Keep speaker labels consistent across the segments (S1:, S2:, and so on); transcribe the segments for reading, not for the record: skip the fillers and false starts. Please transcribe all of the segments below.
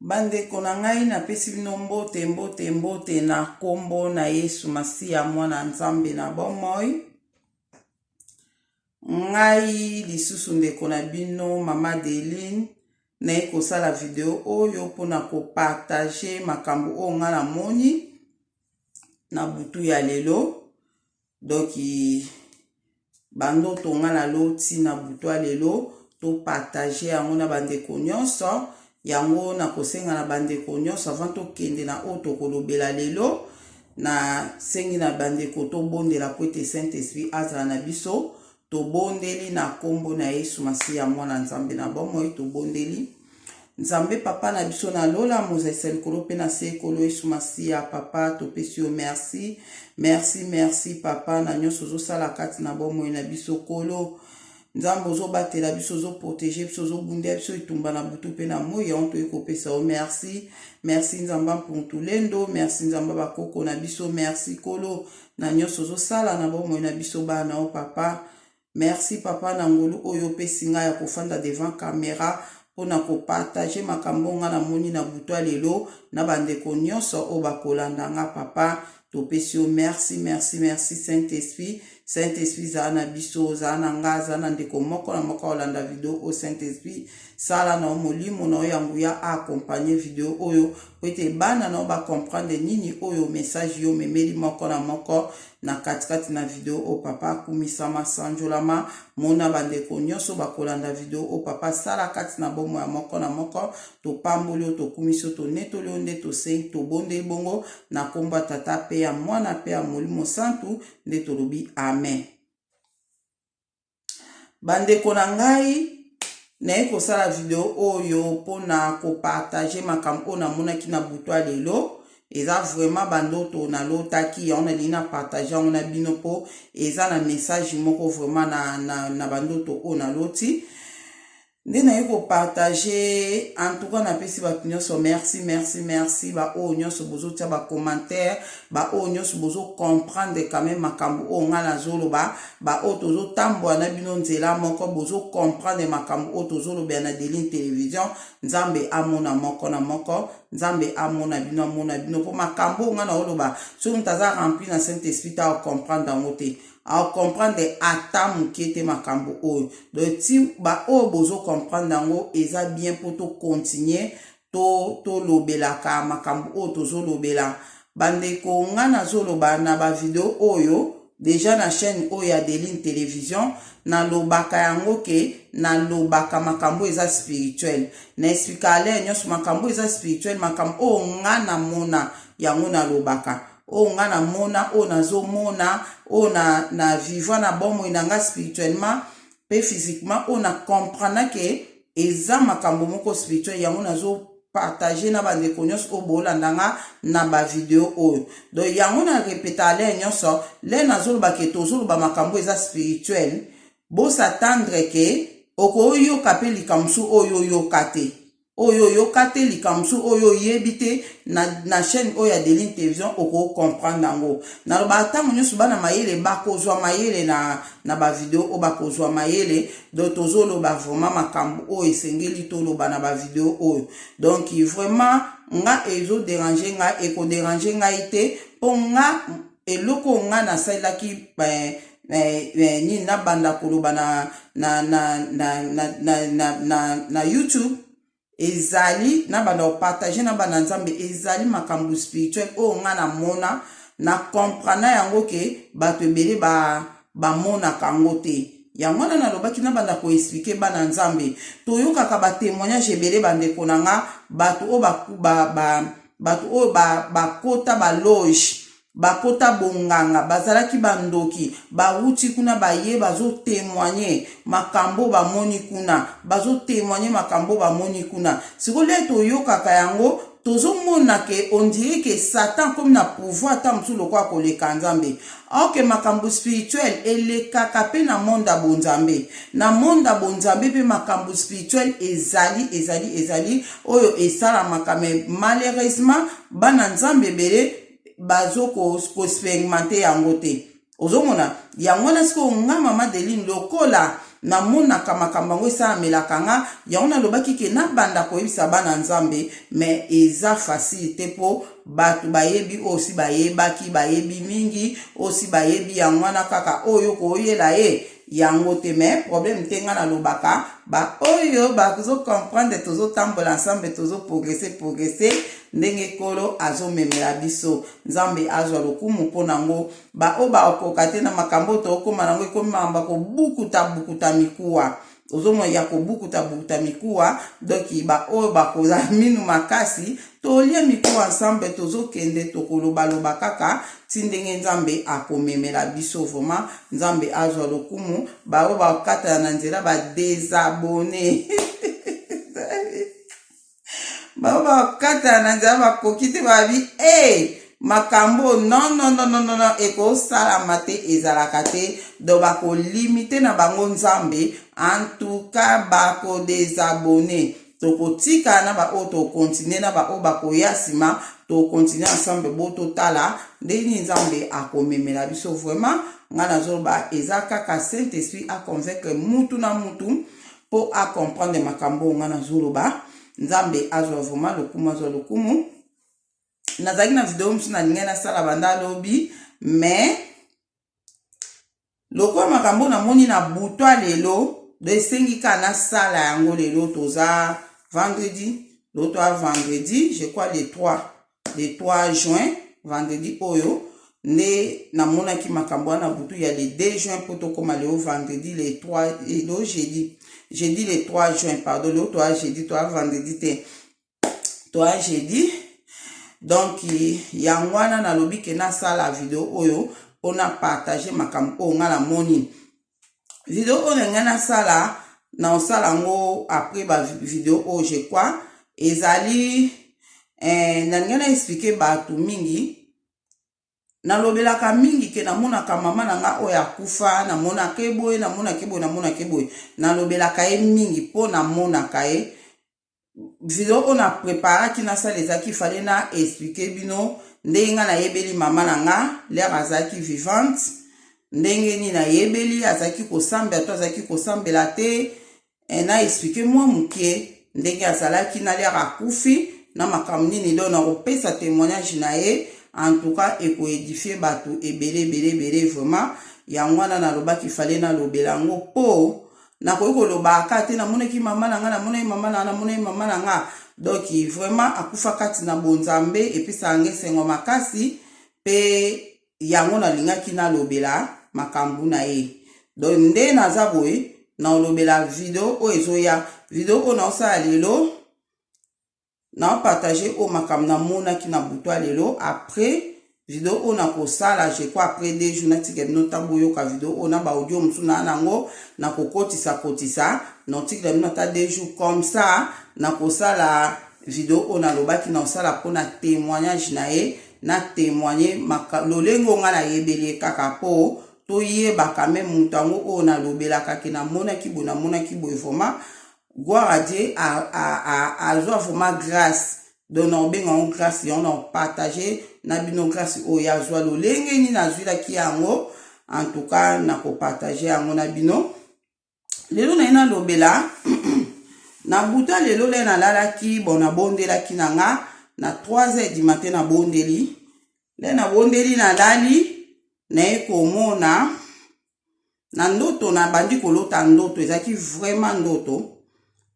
S1: Bandeko na ngai napesi bino mbote mbote mbote na nkombo na Yesu Masiya mwana Nzambe na bomoi. Ngai lisusu ndeko na bino mama Deline naye kosala video oyo mpona kopartage makambo oyo ngai namoni na butu ya lelo. Donc bandoto nga naloti na butu ya lelo topartage yango na bandeko nyonso. Yango nakosenga na bandeko nyonso avant tokende na oyo tokolobela lelo, nasengi na bandeko tobondela po ete Saint Esprit azala na biso. Tobondeli na nkombo na Yesu Masiya mwana Nzambe na bomoi. Tobondeli Nzambe papa na biso na lola, mozalisa likolo mpe na se, Nkolo Yesu Masiya papa, topesi yo merci, merci, merci papa na nyonso ozosala kati na bomoi na biso. Nkolo Nzambe, ozobatela biso, ozoprotege biso, ozobundela biso etumba na butu mpe na moi. Yango toyei kopesa yo merci, merci Nzambe mpuntulendo, merci Nzambe bakoko na biso, merci Nkolo na nyonso ozosala na bomoi na biso bana o papa. Merci papa na ngolu oyo opesi ngai ya kofanda devant camera mpona kopartage makambo nga namoni na butu ya lelo na bandeko nyonso oyo bakolanda nga. Papa, topesi yo merci, merci, merci Saint Esprit. Saint Esprit, zala na biso, zala na nga, zala na ndeko moko na moko akolanda video oyo. Saint Esprit, sala na yo molimo na yo ya nguya aakompagne video oyo po ete bana na yo bacomprendre nini oyo message yo omemeli moko na moko na katikati na video oyo. Papa, akumisama, sanjolama, mona bandeko nyonso bakolanda video oyo. Papa, sala kati na bomoi ya moko na moko. Topamboli oyo, tokumisi oyo, tonetoli oyo, nde tosengi, tobondeli bongo na nkombo ya Tata mpe ya Mwana mpe ya Molimo Santu nde tolobi amen. Bandeko na ngai, naye kosala video oyo mpona kopartage makambo oyo namonaki na butu ya lelo. Eza vraiment bandoto nalotaki yango, nalingi na partage yango na bino mpo eza na message moko vraiment na bandoto oyo naloti nde naye kopartage. En tout cas, napesi bato nyonso merci, merci, merci. Baoyo nyonso bozotia bacommentaire, baoyo nyonso bozocomprendre quand même makambo oyo ngai nazoloba, baoyo tozotambola na bino nzela moko, bozocomprendre makambo oyo tozolobela na Deline Télévision, Nzambe amona moko na moko. Nzambe amona bino, amona bino, mpo makambo oyo ngai naoloba, soki moto aza rempli na Saint Esprit te, acomprendre yango te, acomprendre ata moke te makambo oyo. Donc ti baoyo bozocomprendre yango, eza bien mpo tocontinue tolobelaka makambo oyo tozolobela. Bandeko, nga nazoloba na bavideo oyo deja na chaîne oyo ya Deline Télévision, nalobaka yango ke nalobaka makambo eza spirituel, na explika alere nyonso makambo eza spirituel, makambo oyo nga namona yango nalobaka, oyo nga namona, oyo nazomona, oyo na vivre na bomoi na nga spirituellement mpe physiquement, oyo na comprendre ke eza makambo moko spirituel, yango nazo partage na bandeko nyonso oyo bolanda nga na bavideo oyo. Donc yango na répéta alere nyonso le nazoloba ke tozoloba makambo eza spirituel. Bosatendre ke okoyoka mpe likambo mosusu oyo oyoka te, oyo oyoka te, likambo mosusu oyo oyebi te na chaîne oyo ya Deline Télévision, okocomprendre yango. Nalobaka ntango nyonso, bana mayele bakozwa mayele na bavideo oyo, bakozwa mayele. Donc tozoloba vraiment makambo oyo esengeli toloba na bavideo oyo. Donc vraiment nga ezoderange ngai, ekoderange ngai te, mpo nga eloko oyo nga nasalelaki nini, nabanda koloba na YouTube, ezali nabanda kopartage na bana Nzambe, ezali makambo spirituel oyo nga namona, na comprendre yango ke bato ebele bamonaka yango te. Yango wana nalobaki nabanda koexplike bana Nzambe. Toyokaka batémoignage ebele, bandeko na nga, bato oyo bato oyo bakota baloge, bakota bonganga, bazalaki bandoki, bawuti kuna, baye bazotémoigne makambo bamoni kuna, bazotémoigne makambo bamoni kuna. Sikoyo le toyokaka yango, tozomona ke on dirait ke Satan komi na pouvoir ata mosusu lokola koleka Nzambe. Or ke makambo spirituel elekaka mpe na monde ya bonzambe, na monde ya bonzambe mpe makambo spirituel ezali, ezali, ezali oyo esalamaka. Mais malheureusement bana Nzambe ebele bazo koexpérimente yango te. Ozomona yango wana. Sikoyo nga mama Deline, lokola Namonaka makambo yango esalamelaka nga. Yango nalobaki ke nabanda koyebisa bana Nzambe, mais eza facile te mpo bato bayebi oyo si bayebaki, bayebi mingi oyo si bayebi, yango wana kaka oyo koyela ye yango te. Mais problème te, nga nalobaka baoyo bazocomprendre, tozotambola ensemble, tozoprogresse progresse ndenge Nkolo azomemela biso. Nzambe azwa lokumu mpo nango. Baoyo bakoka te na makambo oyo tokóma nango, ekomi makambo ya kobukuta bukuta mikuwa, ozomona ya kobukuta bukuta mikuwa. Donc baoyo bakozala minu makasi, tolie mikuwa ensemble, tozokende, tokolobaloba kaka ti ndenge Nzambe akomemela biso. Vraiment, Nzambe azwa lokumu. Baoyo bakatana na nzela, badésabonner. Bao bakatana na nzela, bakoki te, babi e makambo non, non, non, non, non, ekosalama te, ezalaka te. Donc bakolimite na bango Nzambe. En tout cas bakodésabonner, tokotika na baoyo, tokontinue na baoyo bakoya nsima, tokontinue ensemble. Bo totala ndenge nini Nzambe akomemela biso. Vraiment, ngai nazoloba, eza kaka Saint Esprit aconvaincre mutu na mutu mpo acomprendre makambo oyo ngai nazoloba. Nzambe azwa vraiment lokumu, azwa lokumu. Nazalaki na video mosusu nalingai nasala banda alobi, mais lokola makambo namoni na butwa lelo, do esengi kaka nasala yango lelo. Toza vendredi, lelo toza vendredi, je crois le 3, le 3 juin, vendredi oyo nde namonaki makambo wana butu ya le 2 juin, mpo tokóma lelo vendredi le 3, lelo jeudi, jeudi le 3 juin, pardon, lelo toza jeudi, toza vendredi te, toza jeudi. Donc yango wana nalobi ke nasala video oyo mpona partage makambo oyo nga namoni. Video oyo na ngai nasala, naosala yango après bavideo oyo, je crois ezali nalingai na expliquer bato mingi. Nalobelaka mingi ke namonaka mama na nga oyo akufa, namonaka ye boye, namonaka ye boye, namonaka ye boye, nalobelaka ye mingi mpo namonaka ye. Video oyo na préparaki nasala ezalaki fale na expliquer bino ndenge nga nayebeli mama na nga l'heure azalaki vivante, ndenge nini nayebeli, azalaki kosambela to azalaki kosambela te. Na expliquer mwa moke ndenge azalaki na l'heure akufi na makambo nini. Donc nakopesa témoignage na ye. En tout cas ekoédifier bato ebele ebele ebele vraiment. Yango wana nalobaki fale nalobela yango, mpo nakoki koloba aka te namonaki mama na nga, namonaki mama na nga, namonaki mama na nga. Donc vraiment akufa kati na bonzambe, epesaka nga esengo makasi, mpe yango nalingaki nalobela makambo na ye. Donc nde naza boye, naolobela video oyo ezoya. Video oyo naosala lelo, naopartage oyo makambo namonaki na butu ya lelo. Après video oyo nakosala, je crois après 2 jours, natika bino ntango boyoka video oyo na baaudio mosusu naa nango, nakokotisa kotisa, naotikela bino ata 2 jours. Comme ça nakosala video oyo nalobaki naosala mpona témoignage na ye, na témoigne lolenge oyo ngai nayebeli ye, kaka mpo toyebaka me moto yango oyo nalobelaka ke namonaki boye, namonaki boye. Vraiment, gloire à Dieu, azwa vraiment grâce. Donc naobenga yango grâce, yango naopartage na bino grâce oyo azwa, lolenge nini azwilaki yango. En tout cas nakopartage yango na bino lelo. Naye nalobela na buta lelo le nalalaki. Bon, nabondelaki na nga na 3 heures du matin, nabondeli le, nabondeli, nalali, naye komona na ndoto. Nabandi kolota ndoto, ezalaki vraiment ndoto,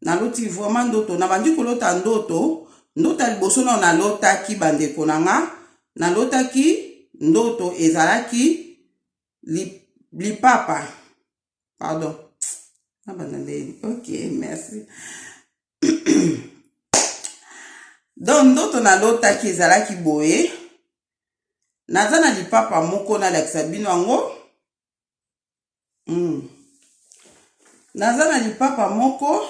S1: naloti vraiment ndoto. Nabandi kolota ndoto. Ndoto ya liboso nao nalotaki, bandeko na nga, nalotaki ndoto ezalaki lipapa, pardon, nabanda ndeni. Ok, merci. Donc ndoto nalotaki ezalaki boye: naza na lipapa moko, nalakisa bino yango. Naza na lipapa moko,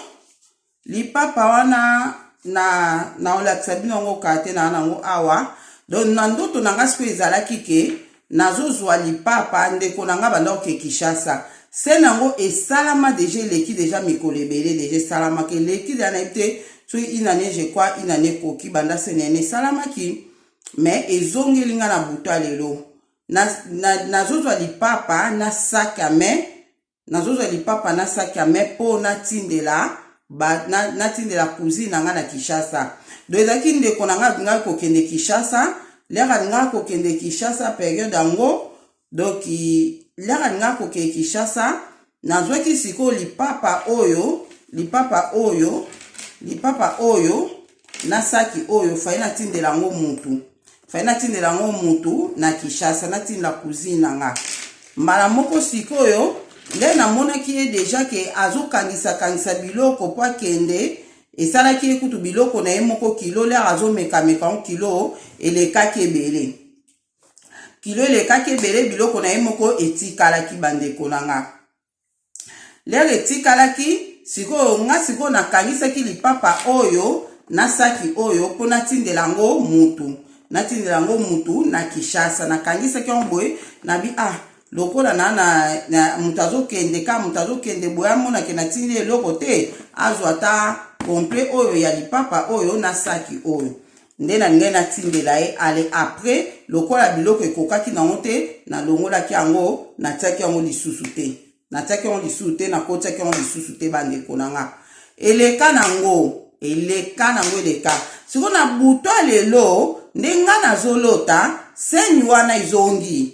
S1: lipapa wana na naolakisa bino yango kaka te, naa nango awa. Donc na ndoto na nga sikoyo ezalaki ke nazozwa lipapa. Ndeko na nga banda oke Kinshasa, se nango esalama déjà, eleki déjà mikolo ebele déjà, esalamaka eleki déjà, nayebi te soki une année, je crois une année ekoki banda se nene esalamaki. Mais ezongeli nga na butu ya lelo, nazozwa lipapa na sac à main. Nazozwa lipapa na saki ya mai mpo natindela ba, na, natindela cousine na ngai na Kinshasa. Donc ezalaki ndeko na ngai alingaki kokende Kinshasa, lere alingaki kokende Kinshasa periode yango, donc lere alingaki kokende Kinshasa, nazwaki sikoyo lipapa oyo, lipapa oyo, lipapa oyo na saki oyo, fai natindela yango mutu. Fai natindela yango mutu na Kinshasa, natindela cousine na nga mbala moko. Sikoyo nde namonaki ye deja ke azokangisa-kangisa biloko mpo akende. Esalaki ye kutu biloko na ye moko kilo, lere azomekameka ngo kilo elekaki ebele, kilo elekaki ebele, biloko na ye moko etikalaki. Bandeko na nga, lere etikalaki sikoyo, nga sikoyo nakangisaki lipapa oyo na saki oyo mpo natindela yango mutu, natindela yango mutu na Kinshasa. Nakangisaki yango boye, nabi ah, lokola na, na, na moto azokende ka moto azokende boye, amonake natindi eloko te, azwa ata complet oyo ya lipapa oyo na saki oyo nde na ngai natindela ye. Ale après, lokola biloko ekokaki nango te, nalongolaki yango, natiaki yango lisusu te, natiaki yango lisusu te, nakotiaki yango lisusu te. Bandeko na nga, eleka nango, eleka nango, eleka. Sikoyo na butu ya lelo nde nga nazolota seni wana ezongi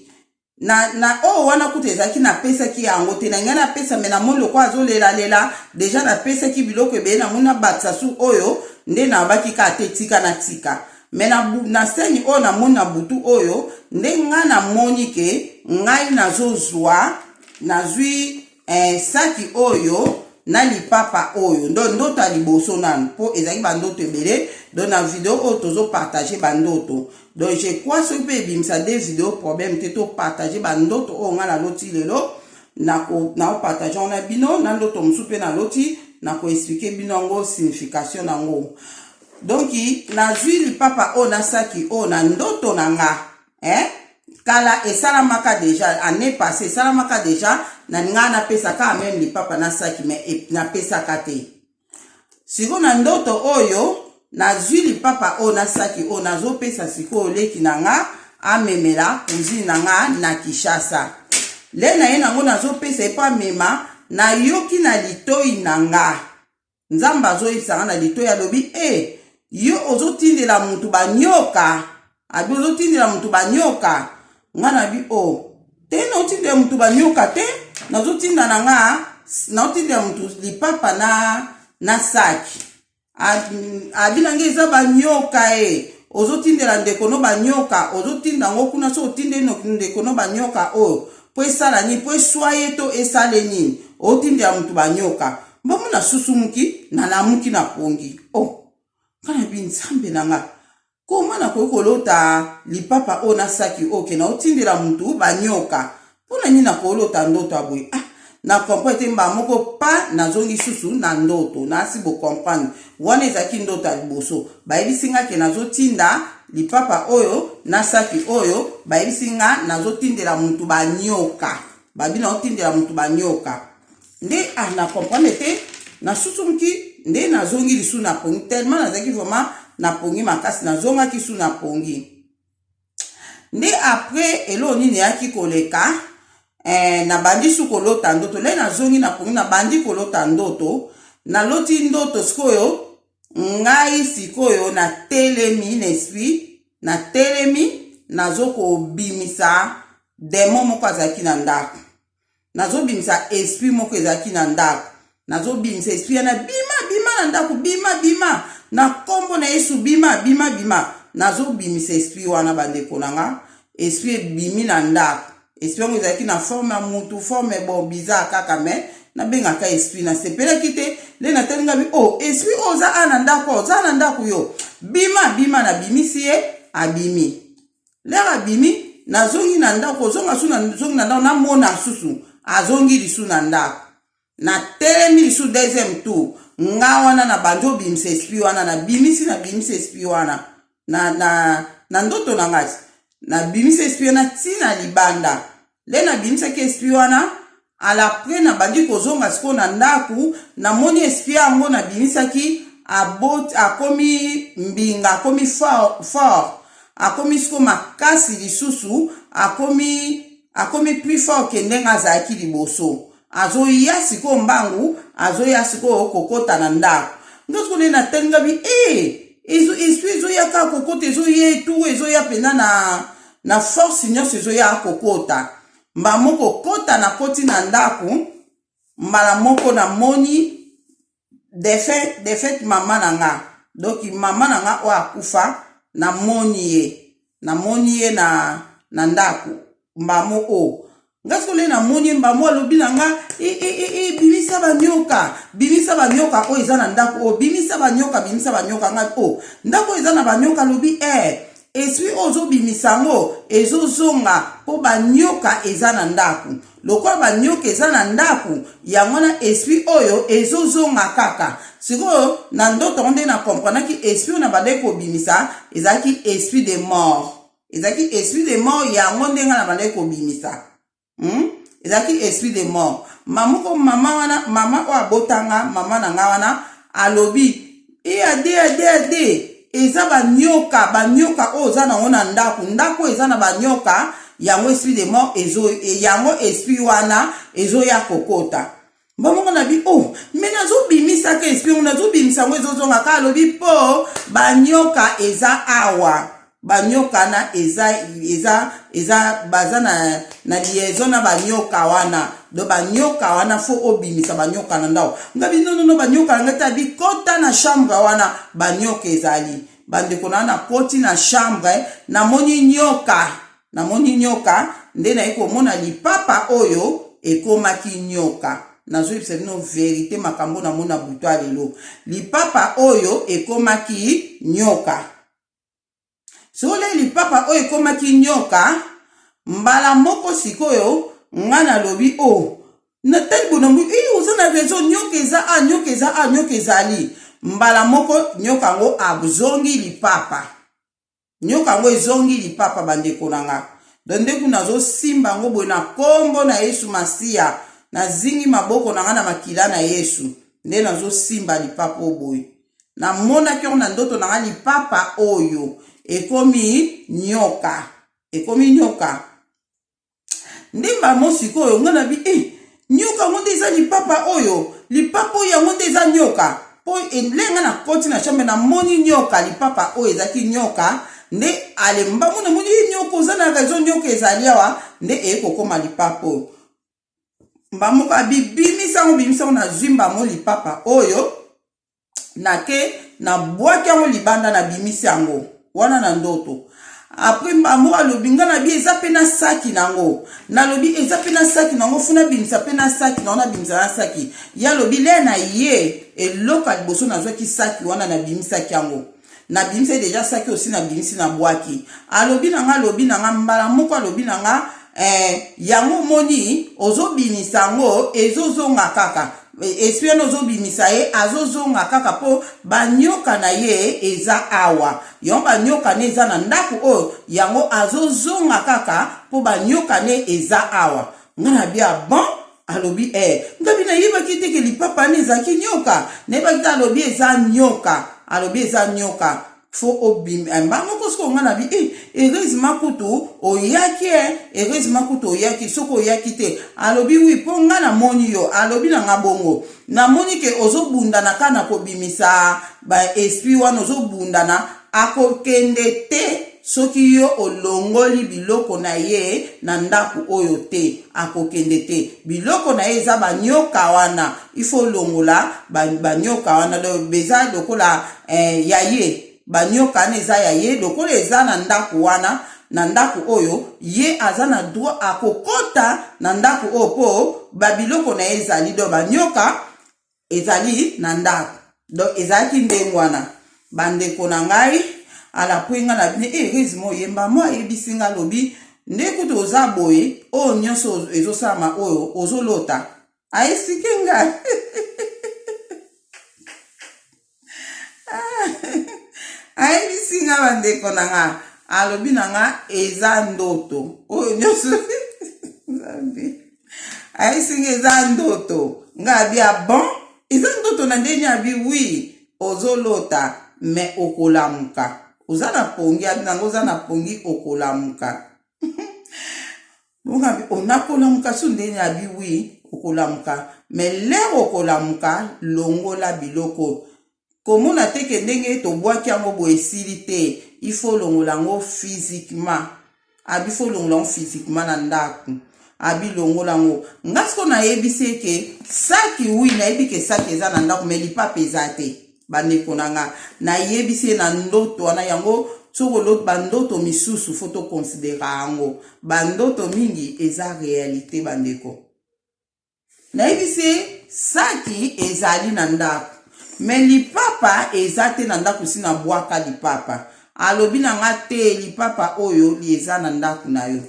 S1: na, na oyo wana kutu ezalaki napesaki yango te, na ngai napesa me namoni lokola azolelalela deja, napesaki biloko ebele, namoni nabakisa su oyo nde nabaki kaka te, tika na tika. Me na, na seni oyo namoni na butu oyo nde ngai namoni ke ngai nazozwa, nazwi saki oyo na lipapa oyo. Ndo ndoto ya liboso nanu, mpo ezalaki bandoto ebele. Donc na video oyo tozopartage bandoto, donc je crois soki mpe ebimisa de video, problème te, topartage bandoto oyo ngai naloti lelo. Naopartage yango na bino, na ndoto mosusu mpe naloti, nakoexplike bino yango, signification nango. Donc nazwi lipapa oyo na saki oyo na ndoto na nga, eh? Kala esalamaka deja, année passée esalamaka deja, na ngai napesaka meme lipapa na saki, me napesaka te. Sikoyo na ndoto oyo nazwi lipapa oyo na saki oyo, nazopesa sikoyo leki na nga amemela cousine na nga na Kinshasa. Le na ye nango nazopesa ye mpo amema, nayoki na litoi na nga Nzambe azoyebisa nga na litoi, alobi e yo ozotindela mutu banyoka, abi ozotindela mutu banyoka. Nga nabi o oh, te, naotindela mutu banyoka te, nazotinda na nga, naotindela mutu lipapa na saki. Abi na nga eza banyoka e ozotindela ndeko no banyoka, ozotinda yango kuna. So otindeli ndeko no banyoka oyo mpo esala nini? Mpo eswa ye to esale nini? Otindela mutu banyoka mbongo. Nasusumuki, nalamuki na pongi. Oh, nga na bi Nzambe na nga, koma nakoki kolota lipapa oyo na saki oyo ke naotindela mutu banyoka? Mpo na nini nakolota ndoto ya boye? Ah, na comprendre te. Mbala moko pa nazongi susu na ndoto, nasi bocomprendre. Wana ezalaki ndoto ya liboso. Bayebisi nga ke nazotinda lipapa oyo na saki oyo, bayebisi nga nazotindela mutu banyoka, babi naotindela mutu banyoka nde. Ah, na comprendre te, nasusumuki nde nazongi lisu na pongi, tellement nazalaki vraiment na pongi makasi, nazongaki su na pongi nde. Après, eloko nini eyaki koleka? Nabandi su kolota ndoto. Le nazongi na pongi, nabandi kolota ndoto, naloti ndoto sikoyo ngai sikoyo natelemi na esprit, natelemi, nazokobimisa démon moko azalaki na ndako, nazobimisa esprit moko ezalaki na ndako, nazobimisa esprit wana: "Bima, bima na ndako, bima, bima na nkombo na Yesu, bima, bima, bima." Nazobimisa esprit wana, bandeko na nga, esprit ebimi na ndako. Esprit yango ezalaki na forme ya mutu, forme bon bizarre kaka, mais nabengaka esprit. Nasepelaki te. Nde natali nga bi oh, esprit oyo oza a na ndako, oza na ndako yo, bima, bima. Nabimisi ye, abimi. Lere abimi, nazongi na ndako, ozonga su, nazongi na ndako, namona susu azongi lisu na ndako. Natelemi lisu deuxième tour, nga wana na bandi obimisa esprit wana, nabimisi, nabimisi esprit wana na ndoto na ngai, nabimisi esprit wana ntina libanda. Nde nabimisaki esprit wana, alaprès nabandi kozonga sikoyo na ndako, namoni esprit yango nabimisaki abot, akomi mbinga, akomi fort, fort, akomi sikoyo makasi lisusu, akomi plus fort ke ndenge azalaki liboso. Azoya sikoyo mbangu, azoya sikoyo kokota na ndako. Nga sikoyo nde natali nga bi ee ezo esprit ezoya kaka kokota, ezoya etu ezoya mpenza na na force nyonso ezoya kokota. Mbala moko kota nakoti na ndako, mbala moko namoni defunt defunt mama na nga, donc mama na nga oyo akufa namoni ye, namoni ye na na ndako mbamo o nga sikoyo nde namoni ye mbamo alobi na nga e, e, e, e, bimisa banyoka, bimisa banyoka oyo eza na ndako oyo, bimisa banyoka, bimisa banyoka. Nga o oh, ndako oyo eza na banyoka, alobi e esprit oyo ozobimisa yango ezozonga mpo banyoka eza na ndako. Lokola banyoka eza na ndako yango wana esprit oyo ezozonga kaka. Sikoyo na ndoto yango nde na comprenaki esprit oyo na bandaki kobimisa ezalaki esprit de mort, ezalaki esprit de mort yango nde ngai na bandaki kobimisa. Ezalaki esprit de mort. Mamoko mama wana, mama oyo abotanga, mama na ngai wana alobi e ade ade ade eza banyoka, banyoka oyo oza nango na ndako, ndako oyo eza na banyoka yango esprit de mort ezo, yango esprit wana ezoya kokota. Mbongo na bi oh me nazobimisaka esprit yango, nazobimisa yango ezozonga kaka. Alobi mpo banyoka eza awa, banyoka na eza eza eza baza na na liaison na banyoka wana, do banyoka wana fo obimisa banyoka na ndako. Ngabi nonono banyoka na ngai te, abi kota na chambre wana banyoka ezali. Bandeko na nakoti na chambre namoni nyoka, namoni nyoka nde naye komona lipapa oyo ekomaki nyoka. Nazoyebisa bino verite makambo namoni na butu ya lelo, lipapa oyo ekomaki nyoka. Sole lipapa oyo ekomaki nyoka mbala moko. Sikoyo nga nalobi o oh, natali bonambu e oza na raison, nyoka eza a nyoka eza a nyoka ezali. Mbala moko nyoka yango azongi lipapa, nyoka yango ezongi lipapa. Bandeko na nga, donc nde kuna nazosimba yango boye na nkombo na Yesu Masiya, nazingi maboko na nga na makila na Yesu, nde nazosimba lipapa oyo boye. Namonaki yango na ndoto na nga, lipapa oyo ekomi nyoka, ekomi nyoka nde mbamo. Sikoyo nga na bi eh, nyoka yango nde eza lipapa oyo, lipapa oyo yango nde eza nyoka. Mpo elenga nakoti na chambre namoni nyoka, lipapa oyo ezalaki nyoka nde ale mbamo namoni ye nyoka, oza na raison, nyoka ezali awa nde eye kokoma lipapa oyo. Mbamoko abibimisa yango, bimisa yango, nazwi mbamo lipapa oyo nake nabwaki yango libanda, nabimisi yango wana na ndoto. Apres mbamo alobi nga na bi eza mpe na saki nango, nalobi eza mpe na saki nango, fo nabimisa mpe na saki nango, nabimisa na saki. Ye alobi le na ye eloko ya liboso nazwaki saki wana, nabimisaki yango, nabimisaki deja saki osi nabimisi nabwaki. Alobi na nga, alobi na nga mbala moko, alobi na nga eh, yango omoni ozobimisa yango ezozonga kaka, esprit wana ozobimisa ye azozonga kaka mpo banyoka na ye eza awa, yango banyoka ne eza na ndako oyo, yango azozonga kaka mpo banyoka ne eza awa. Nga na bia bon, alobi eh, ngabi nayebaki te ke lipapa wana ezalaki nyoka, nayebaki te. Alobi eza nyoka, alobi eza nyoka, fo obima mbango ko. Sikoyo nga na bi eh, heureusement kutu oyaki, eh, heureusement kutu oyaki, soki oyaki te. Alobi wi mpo nga namoni yo, alobi na nga bongo, namoni ke ozobundana kaka na kobimisa ba esprit wana, ozobundana, akokende te soki yo olongoli biloko na ye na ndako oyo te, akokende te. Biloko na ye eza banyoka wana, ifo olongola banyoka wana, donc eza lokola eh, ya ye, banyoka wana eza ya ye, lokola eza na ndako wana, na ndako oyo ye aza na droit akokota na ndako oyo mpo babiloko na ye ezali, donc banyoka ezali na ndako. Donc ezalaki ndenge wana, bandeko na ngai. Alapwe nga na bino heureusement oyemba mo ayebisi nga, alobi nde kutu oza boye, oyo nyonso ezosalama oyo ozolota, ayesike ngai ayebisi nga. Bandeko na nga, alobi na nga eza ndoto oyo nyonso, Nzambe, ayebisi nga eza ndoto. Nga abi ah bon, eza ndoto na ndenge? Abi wi, ozolota me okolamuka, oza na pongi. Abi nango oza na pongi, okolamuka. Bongo abi onakolamuka so ndenge? Abi wi. Okolamuka, mais lere okolamuka, longola biloko. Komona te ke ndenge tobwaki yango boye esili te. Il faut longola yango physiquement. Abi faut longola yango physiquement na ndako. Abi longola yango. Nga siko nayebisi ye ke saki, oui, nayebi ke saki eza na ndako, mais lipapa eza te. Bandeko na nga, nayebisi ye na ndoto wana yango. Soki oloti bandoto misusu, faut toconsidérer yango. Bandoto mingi eza réalité, bandeko. Nayebisi ye saki ezali na ndako, mais lipapa eza te na ndako, si nabwaka lipapa. Alobi na nga te, lipapa oyo eza na ndako na yo,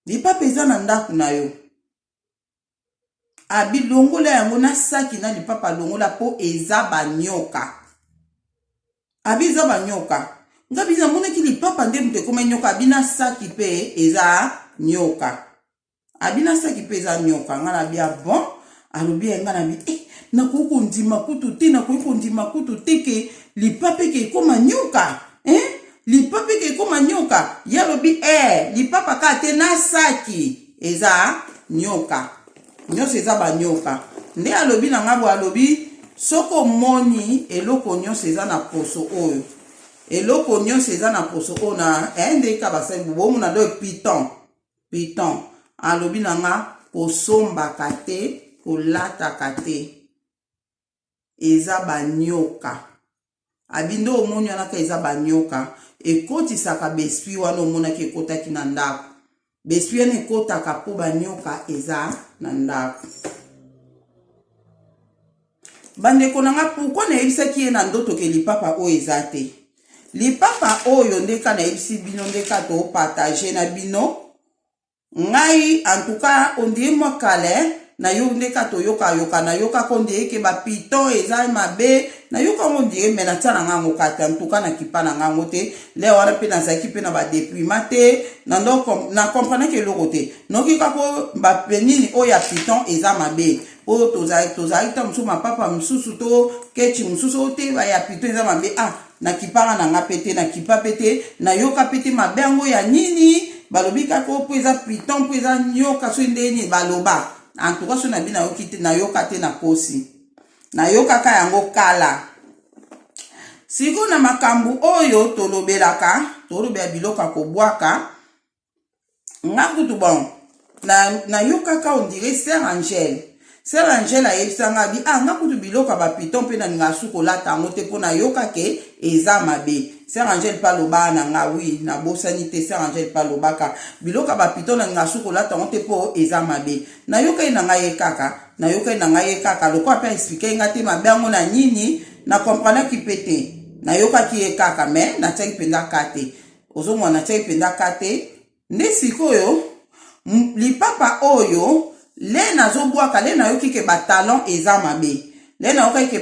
S1: lipapa eza na ndako na yo. Abi longola yango na saki na lipapa, longola mpo eza banyoka. Abi eza banyoka. Nga bi namonaki lipapa nde moto ekoma nyoka. Abi na saki mpe eza nyoka. Abi na saki mpe eza nyoka. Nga na bia bon. Alobi ye, nga na bi eh, nakoki kondima kutu te, nakoki kondima kutu te ke lipapa eke ekoma nyoka, eh? Lipapa eke ekoma nyoka. Ye alobi eh, lipapa kaka te, na saki eza nyoka, nyonso eza banyoka. Nde alobi na nga boye, alobi soki omoni eloko nyonso eza na poso oyo, eloko nyonso eza na poso oyo na eh, nde ka basali bomona do python, python. Alobi na nga kosombaka te, kolataka te, eza banyoka. Abi nde omoni wana ka eza banyoka, ekotisaka baesprit wana. Omonaki ekotaki na ndako, baesprit wana ekotaka mpo banyoka eza na ndako. Bandeko na nga, pourquoi nayebisaki ye na ndoto ke lipapa oyo eza te? Lipapa oyo nde ka nayebisi bino, nde ka topartager na bino. Ngai en tout cas, on dirait mwa kala nayo nde ka toyokayoka, nayokaka on dirait ke bapython eza mabe. Nayoka yango on dirait, mais natia na ngango kati. En tout cas, nakipa na ngango te. Le wana mpe nazalaki mpe na badépouillement te, na comprenaki eloko te. Noki kaka bapenini oyo ya python eza mabe, oyo tozalaki ta mosusu mapapa mosusu to kechi mosusu oyo te ya python eza mabe. Ah, nakipaka na nga mpe te, nakipa mpe te, nayoka mpe te mabe yango ya nini. Balobi kaka oyo mpo eza python, mpo eza nyoka, soki nde nini baloba. En tout cas, soki na bi nayoki te, nayoka te, nakosi, nayokaka yango kala. Sikoyo na makambo oyo tolobelaka, tolobela biloko ya kobwaka. Nga kutu bon, nayokaka on dirait sœur Angèle, sœur Angèle ayebisanga bi ah, nga kutu biloko ya bapython mpe nalingaka su kolata yango te mpo nayoka ke eza mabe. Sœur Angèle mpe alobaka na nga, oui, nabosani te, sœur Angèle mpe alobaka biloko ya bapython nalingaka su kolata yango te mpo eza mabe. Nayokai na ngai ye kaka, nayokai na ngai ye kaka. Lokola mpe aexpliquer nga te mabe yango na nini, na comprenaki mpe te. Nayokaki ye kaka, mais natiaki mpenza ka te. Ozomona, natiaki mpenza ka te. Nde sikoyo lipapa oyo le nazobwaka, le nayoki ke batalon eza mabe, le nayokaki ke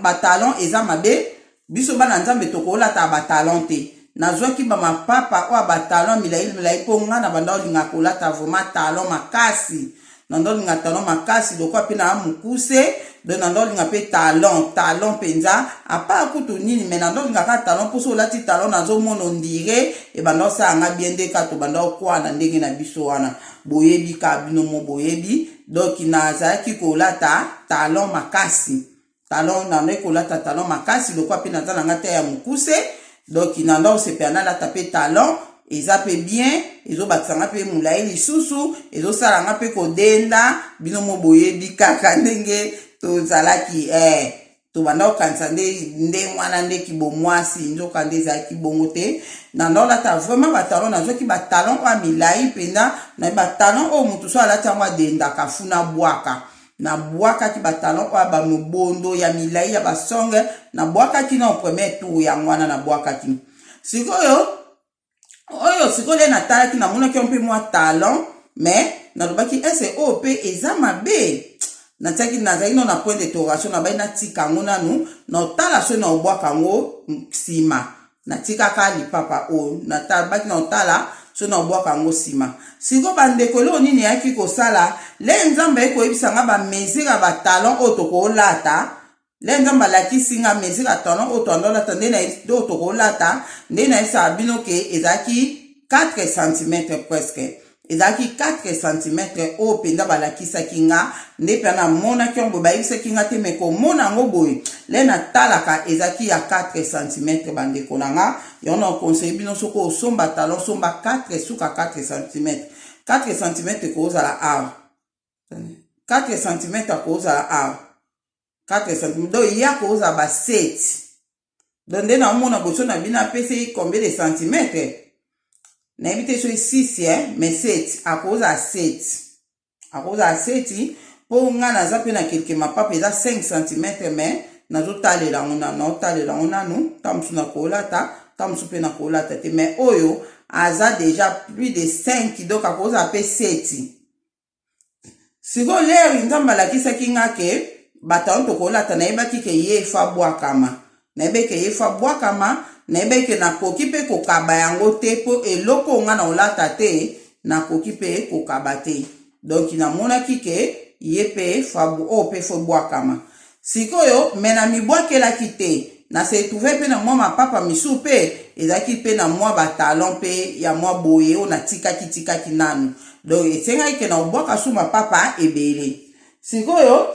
S1: batalon eza mabe, biso bana Nzambe tokolataka batalon te. Nazwaki bamapapa oyo ya batalon milai milai, mpo nga na banda olinga kolata vraiment talon makasi. Nanda olinga talon makasi, lokola mpe na mokuse, donc nanda olinga mpe talon, talon mpenza apart kutu nini, mais nanda olinga kaka talon, mposo olati talon nazomona on dirait ebanda osala nga bien. Nde kaka tobanda okwana ndenge na biso wana, boyebi kaka bino mo boyebi. Donc nazalaki kolata talon makasi, talon nandaki kolata talon makasi, lokola mpe naza na nga te ya mokuse. Donc nanda osepela nalata mpe talon, eza mpe bien, ezobakisa nga mpe molai lisusu, ezosala nga mpe kodenda. Bino mo boyebi kaka ndenge tozalaki eh. Tobanda kokanisa nde ndenge wana nde kibomwasi, nzoka nde ezalaki bongo te. Nanda olata vraiment batalon, nazwaki batalon oyo ya milai mpenza na batalon oyo motu so alati yango adendaka funa bwaka. Nabwakaki batalon oyo bamobondo ya milai ya basonge, nabwakaki na premier tour yango wana nabwakaki. Sikoyo oyo, sikoyo nde natalaki, namonaki yo mpe mwa talon, mais nalobaki ese oyo mpe eza mabe. Natiaki, nazalaki no na point d'interrogation. Nabai natika yango nanu, na otala soki na obwaka yango nsima. Natikaka lipapa oyo, natabaki na otala soki na obwaka yango nsima. Sikoyo bandeko, eloko nini eyaki kosala le Nzambe ayi koyebisa nga bamesure ya batalon oyo tokolata? Le Nzambe alakisi nga mesure ya talon oyo toandolata, nde oyo tokolata, nde nayebisaka bino ke ezalaki 4 cm presque. Ezalaki 4 centimetre oyo mpenza balakisaki nga nde mpe namonaki yango boye. Bayebisaki nga te, me komona yango boye le natalaka ezalaki ya 4 centimetre. Bandeko na nga, yango na conseille bino, soki osomba talon, somba 4, suka 4 centimetre. 4 centimetre ekozala awa, 4 centimetre akozala awa, 4 centimetre. Donc ya kozala ba 7. Donc nde naomona boso na bino, apesi combien de centimètre, nayebi te soki 6, mais 7, akozala 7, akozala 7, mpo nga naza mpe na quelque mapapa eza 5 centimetre, mais nazotalela yango nanu, naotalela yango nanu. Ntango mosusu nakolata, ntango mosusu mpe nakolata te, mais oyo aza déjà plus de 5, donc akozala mpe 7. Sikoyo l'heure Nzambe alakisaki nga ke bato yango tokolata, nayebaki ke ye fa bwakama, nayebaki ke ye fa bwakama, nayebaki ke nakoki mpe kokaba yango te, mpo eloko nga na olata te, nakoki mpe kokaba te. Donc namonaki ke ye mpe fa oyo mpe fo bwakama. Sikoyo me namibwakelaki te, na se retrouve mpe na mwa mapapa misusu mpe ezalaki mpe na mwa batalon mpe ya mwa boye oyo natikaki tikaki nanu. Donc esengaki ke na obwaka su mapapa ebele. Sikoyo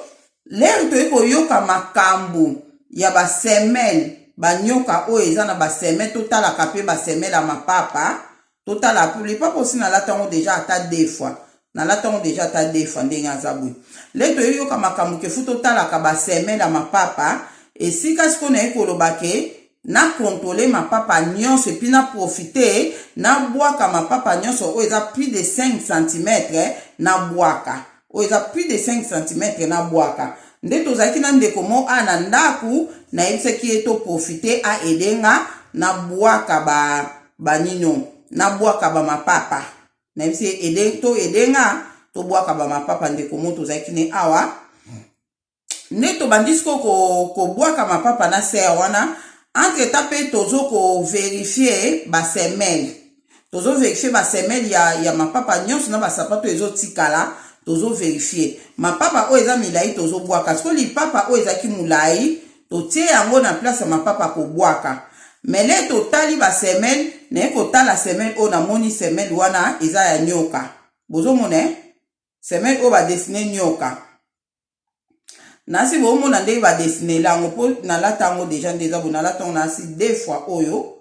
S1: l'heure toyei koyoka makambo ya basemelles, banyoka oyo eza na basemelles, totalaka mpe basemelles ya mapapa. Totala po lipapa osi nalata yango déjà ata deux fois, nalata yango déjà ata deux fois. Ndenge aza boye, le toyoyoka makambo ke fu totalaka basemelles ya mapapa. Esika sikoyo naye koloba ke na contrôle mapapa nyonso, et puis na profite nabwaka mapapa nyonso oyo eza plus de 5 cm, nabwaka oyo eza plus de 5 cm, nabwaka. Nde tozalaki na ndeko mo a na ndako, nayebisaki ye toprofite aede nga nabwaka ba banino, nabwaka bamapapa. Nayebisi ye ede, to aide nga tobwaka bamapapa. Ndeko mo tozalaki ne awa, nde tobandi sikoyo kobwaka mapapa na sœur wana. Entre temps mpe tozo kovérifier basemelles, tozovérifier basemelles ya mapapa nyonso na basapato ezotikala. Tozovérifier mapapa oyo eza milai, tozobwaka. Sikoyo lipapa oyo ezalaki molai, totie yango na place ya mapapa kobwaka. Mais le totali basemelles, naye kotala semelle oyo, namoni semelle wana eza ya nyoka. Bozomona semelle oyo badessiner nyoka nasi, bomona ndenge badessinela yango, mpo nalata yango déjà. Nde eza bo, nalata yango nasi deux fois oyo.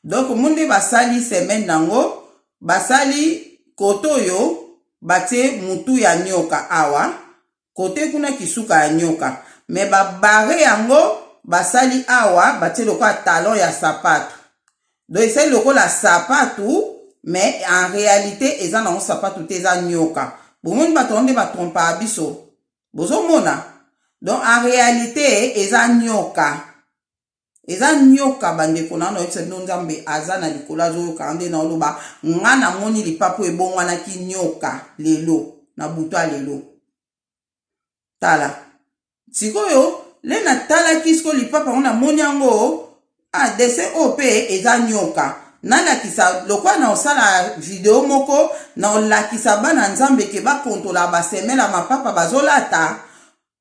S1: Donc mo nde basali semelle nango, basali kote oyo batie mutu ya nyoka awa, kote kuna kisuka ya nyoka, me babare yango basali awa, batie lokola talon ya sapato. Donc esali lokola sapatu, mais en réalité eza nango sapatu te, eza nyoka. Bomoni bato yango nde batrompaka biso, bozomona. Donc en réalité eza nyoka, eza nyoka. Bandeko na nayoyebisa bino, Nzambe aza na likolo, azoyoka nde naoloba. Nga namoni lipapu ebongwanaki nyoka lelo na butu ya lelo. Tala sikoyo, le natalaki sikoyo lipapa yango, namoni yango ah, dessin oyo mpe eza nyoka. Nalakisa lokola na osala video moko, na olakisa bana Nzambe ke bakontola basemelles ya mapapa bazolata,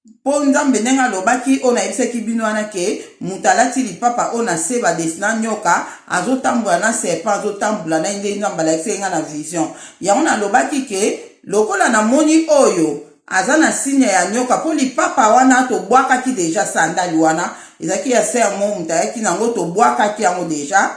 S1: mpo Nzambe ndenge alobaki oyo nayebisaki bino wana ke moto alati lipapa oyo na se badessiner nyoka, azotambola na serpent, azotambola na ye. Nde Nzambe alakisaki nga na vision yango. Nalobaki ke lokola namoni oyo aza na signe ya nyoka, mpo lipapa wana tobwakaki déjà, sandale wana ezalaki ya sœur mo, moto ayaki nango, tobwakaki yango déjà.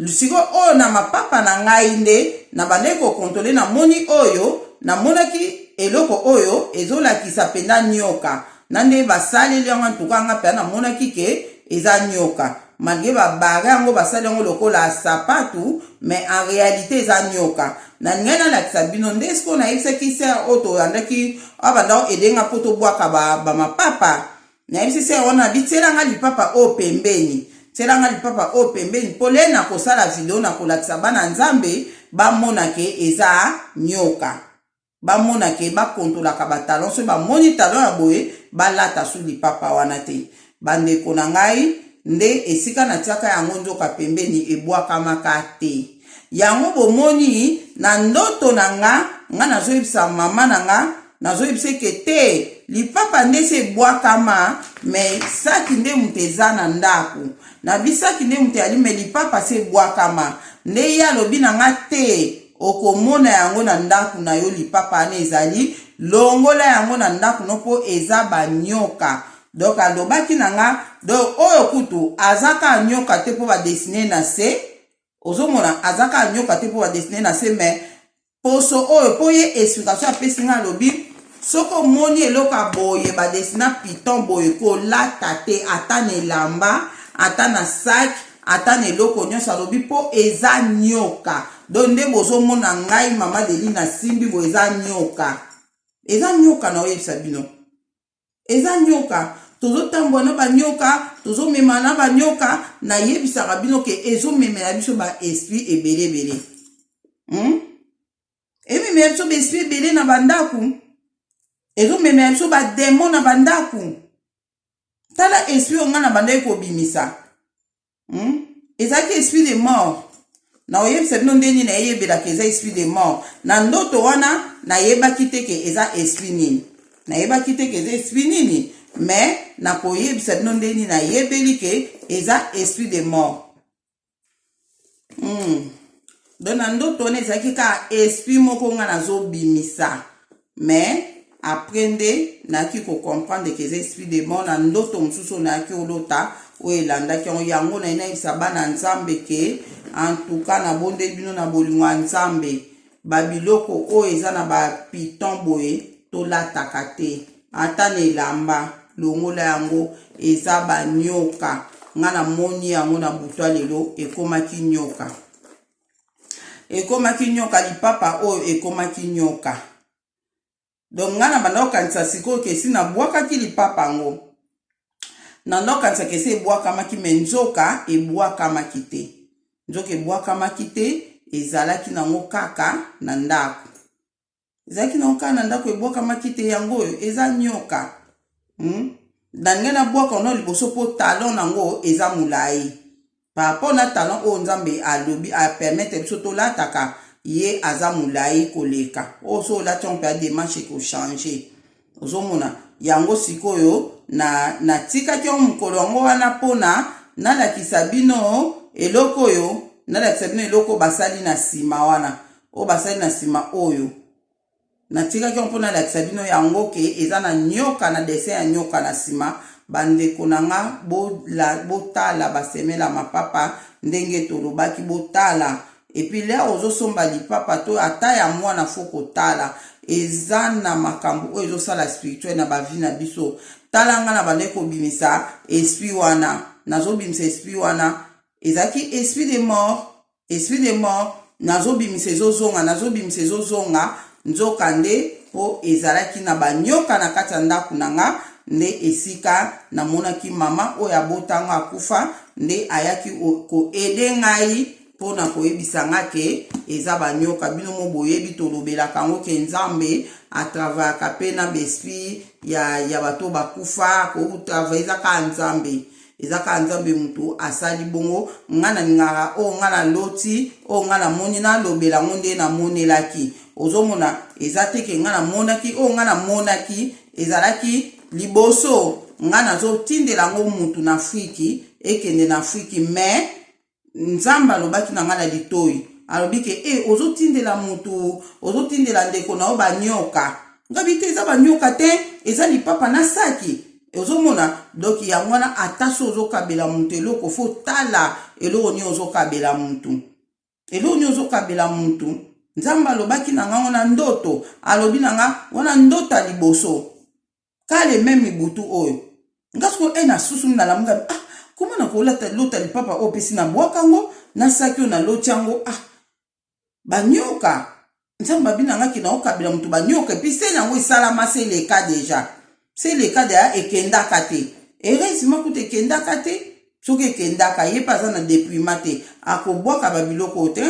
S1: Sikoyo oyo na mapapa na ngai nde na bandaki kocontrôler, namoni oyo, namonaki eloko oyo ezolakisa mpenza nyoka na nde basaleli yango. Antuka nga mpenza namonaki ke eza nyoka, malgré babare yango, basali yango lokola sapatu, mais en réalité eza nyoka. Na ngai nalakisa bino nde sikoyo nayebisaki sœur oyo tolandaki oyo banda edenga mpo tobwaka bamapapa ba. Nayebisi sœur wana, bitielanga lipapa oyo pembeni, tielanga lipapa oyo pembeni, mpo le na kosala video na kolakisa bana Nzambe bamona ke eza nyoka, bamona ke bakontolaka batalon. Soki bamoni talon ya boye, balata su lipapa wana te. Bandeko na ngai, nde esika natiaka yango nzoka pembeni, ebwakamaka te yango. Bomoni na ndoto na nga, nga nazoyebisa mama na nga, nazoyebisa eke te, lipapa nde esi ebwakama, me saki nde moto eza na ndako na bisaki nde moto yali, me lipapa se ebwakama. Nde ye alobi na nga te. Okomona yango na ndako na yo, lipapa wana ezali, longola yango na ndako no mpo eza banyoka. Donc alobaki na nga, donc oyo kutu aza kaka nyoka te mpo badesine na se. Ozomona, aza kaka nyoka te mpo badesine na se, mais poso oyo, mpo ye explication apesi nga, alobi soki omoni eloko ya boye badesina python boye, kolata te, ata na elamba, ata na sac, ata na eloko nyonso. Alobi mpo eza nyoka. Donc nde bozomona ngai mama Deli nasimbi boye, eza nyoka, eza nyoka. Na oyebisa bino, eza nyoka. Tozotambwa na banyoka, tozomema na banyoka. Nayebisaka bino ke ezomemela biso baesprit ebele ebele, Ememela biso baesprit ebele na bandako, ezomemela biso badémon na bandako. Tala esprit oyo ngai na bandaki kobimisa, Ezalaki esprit de mort. Na oyebisa bino ndenge nini nayebelaka eza esprit de mort. Na ndoto wana nayebaki te ke eza esprit nini, nayebaki te ke eza esprit nini, mais nakoyebisa bino ndenge nini nayebeli ke eza esprit de mort. Donc na ndoto wana ezalaki kaka esprit moko nga nazobimisa, mais après nde nayaki kocomprendre ke eza esprit de mort. Na ndoto mosusu oyo nayaki olota, oyo elandaki yango, yango naye nayebisa bana Nzambe ke en tout cas nabondeli bino na bolingo ya Nzambe, babiloko oyo eza na bapython boye, tolataka te, ata na elamba, longola yango, eza banyoka. Nga namoni yango na butwa lelo, ekomaki nyoka, ekomaki nyoka. Lipapa oyo ekomaki nyoka. Donc ngai na banda kokanisa sikoyo ke esi nabwakaki lipapa yango, na nda kokanisa ke esi ebwakamaki, mais nzoka ebwakamaki te, nzoka ebwakamaki te. Ezalaki nango kaka na ndako, ezalaki nango kaka na ndako, ebwakamaki te. Yango oyo eza nyoka. Na ndenge nabwaka ono liboso, mpo talon nango eza molai par rapport na talon oyo Nzambe alobi apermettre biso tolataka. Ye aza molai koleka oyo. So olati yango mpe adémarche ekochange. Ozomona yango sikoyo, na natikaki yango mokolo yango wana mpona nalakisa bino eloko oyo, nalakisa bino eloko basali na nsima wana, oyo basali na nsima oyo. Natikaki yango mpo nalakisa bino yango ke eza na nyoka, na dessin ya nyoka na nsima. Bandeko na nga, botala basemela mapapa ndenge tolobaki, botala. Et puis l'heure ozosomba lipapa to ata ya mwana, faut kotala. Eza na makambo oyo ezosala spirituel na bavie na biso. Tala nga na bandaki kobimisa esprit wana, nazobimisa esprit wana, ezalaki esprit de mort, esprit de mort. Nazobimisa, ezozonga, nazobimisa, ezozonga. Nzoka nde mpo ezalaki na banyoka na kati ya ndako na nga. Nde esika namonaki mama oyo abotango akufa, nde ayaki koaider ngai mpona koyebisa nga ke eza banyoka. Bino mo boyebi, tolobelaka yango ke Nzambe atravaillaka mpe na baesprit ya bato bakufa. Kotravaille eza kaka Nzambe, eza kaka Nzambe moto asali bongo. Nga nalingaka oyo nga naloti, oyo nga namoni, nalobela yango nde namonelaki. Ozomona, eza te ke nga namonaki oyo nga namonaki ezalaki liboso. Nga nazotindela yango mutu na Afriki, ekende na Afriki, mais Nzambe alobaki na ngai na litoi, alobi ke e ozotindela mutu, ozotindela ndeko na yo banyoka. Ngabi te, eza banyoka te, eza lipapa na saki. Ozomona, donc yango wana, ata so ozokabela mutu eloko, faut tala eloko nini ozokabela mutu, eloko nini ozokabela mutu. Nzambe alobaki na ngango na ndoto, alobi na nga wana ndoto ya liboso kale meme butu oyo. Nga sikoyo e nasusu, nalamuka, ah, koma na kolata lota lipapa oyo mpesi nabwaka yango na saki oyo naloti yango, ah, banyoka. Nzambe abi na nga ke naokabela moto banyoka. Et puis se yango esalama, se eleka déjà, se eleka deya, ekendaka te. Heureusement kuta ekendaka te. Soki ekendaka, ye mpe aza na dépouillement te, akobwaka babiloko oyo te,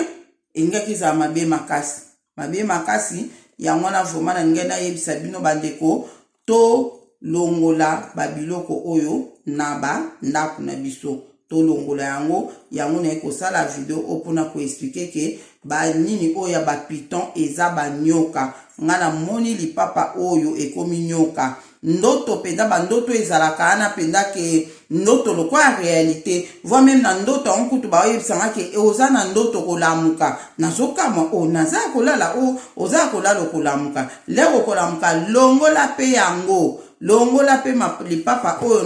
S1: elingaki ezala mabe makasi, mabe makasi. Yango wana vraiment na ngai nayebisa bino bandeko, tolongola babiloko oyo na bandako na biso, tolongola yango. Yango naye kosala video oyo mpona koexpliquer ke banini oyo ya bapython eza banyoka. Nga namoni lipapa oyo ekomi nyoka. Ndoto mpenza, bandoto ezalaka wana mpenza ke ndoto lokola réalité, voire même na ndoto yango kutu baoyebisanga ke oza na ndoto kolamuka. Nazokamwa o naza ya kolala, o oza ya kolala, okolamuka lere okolamuka. Longola mpe yango, longola mpe lipapa oyo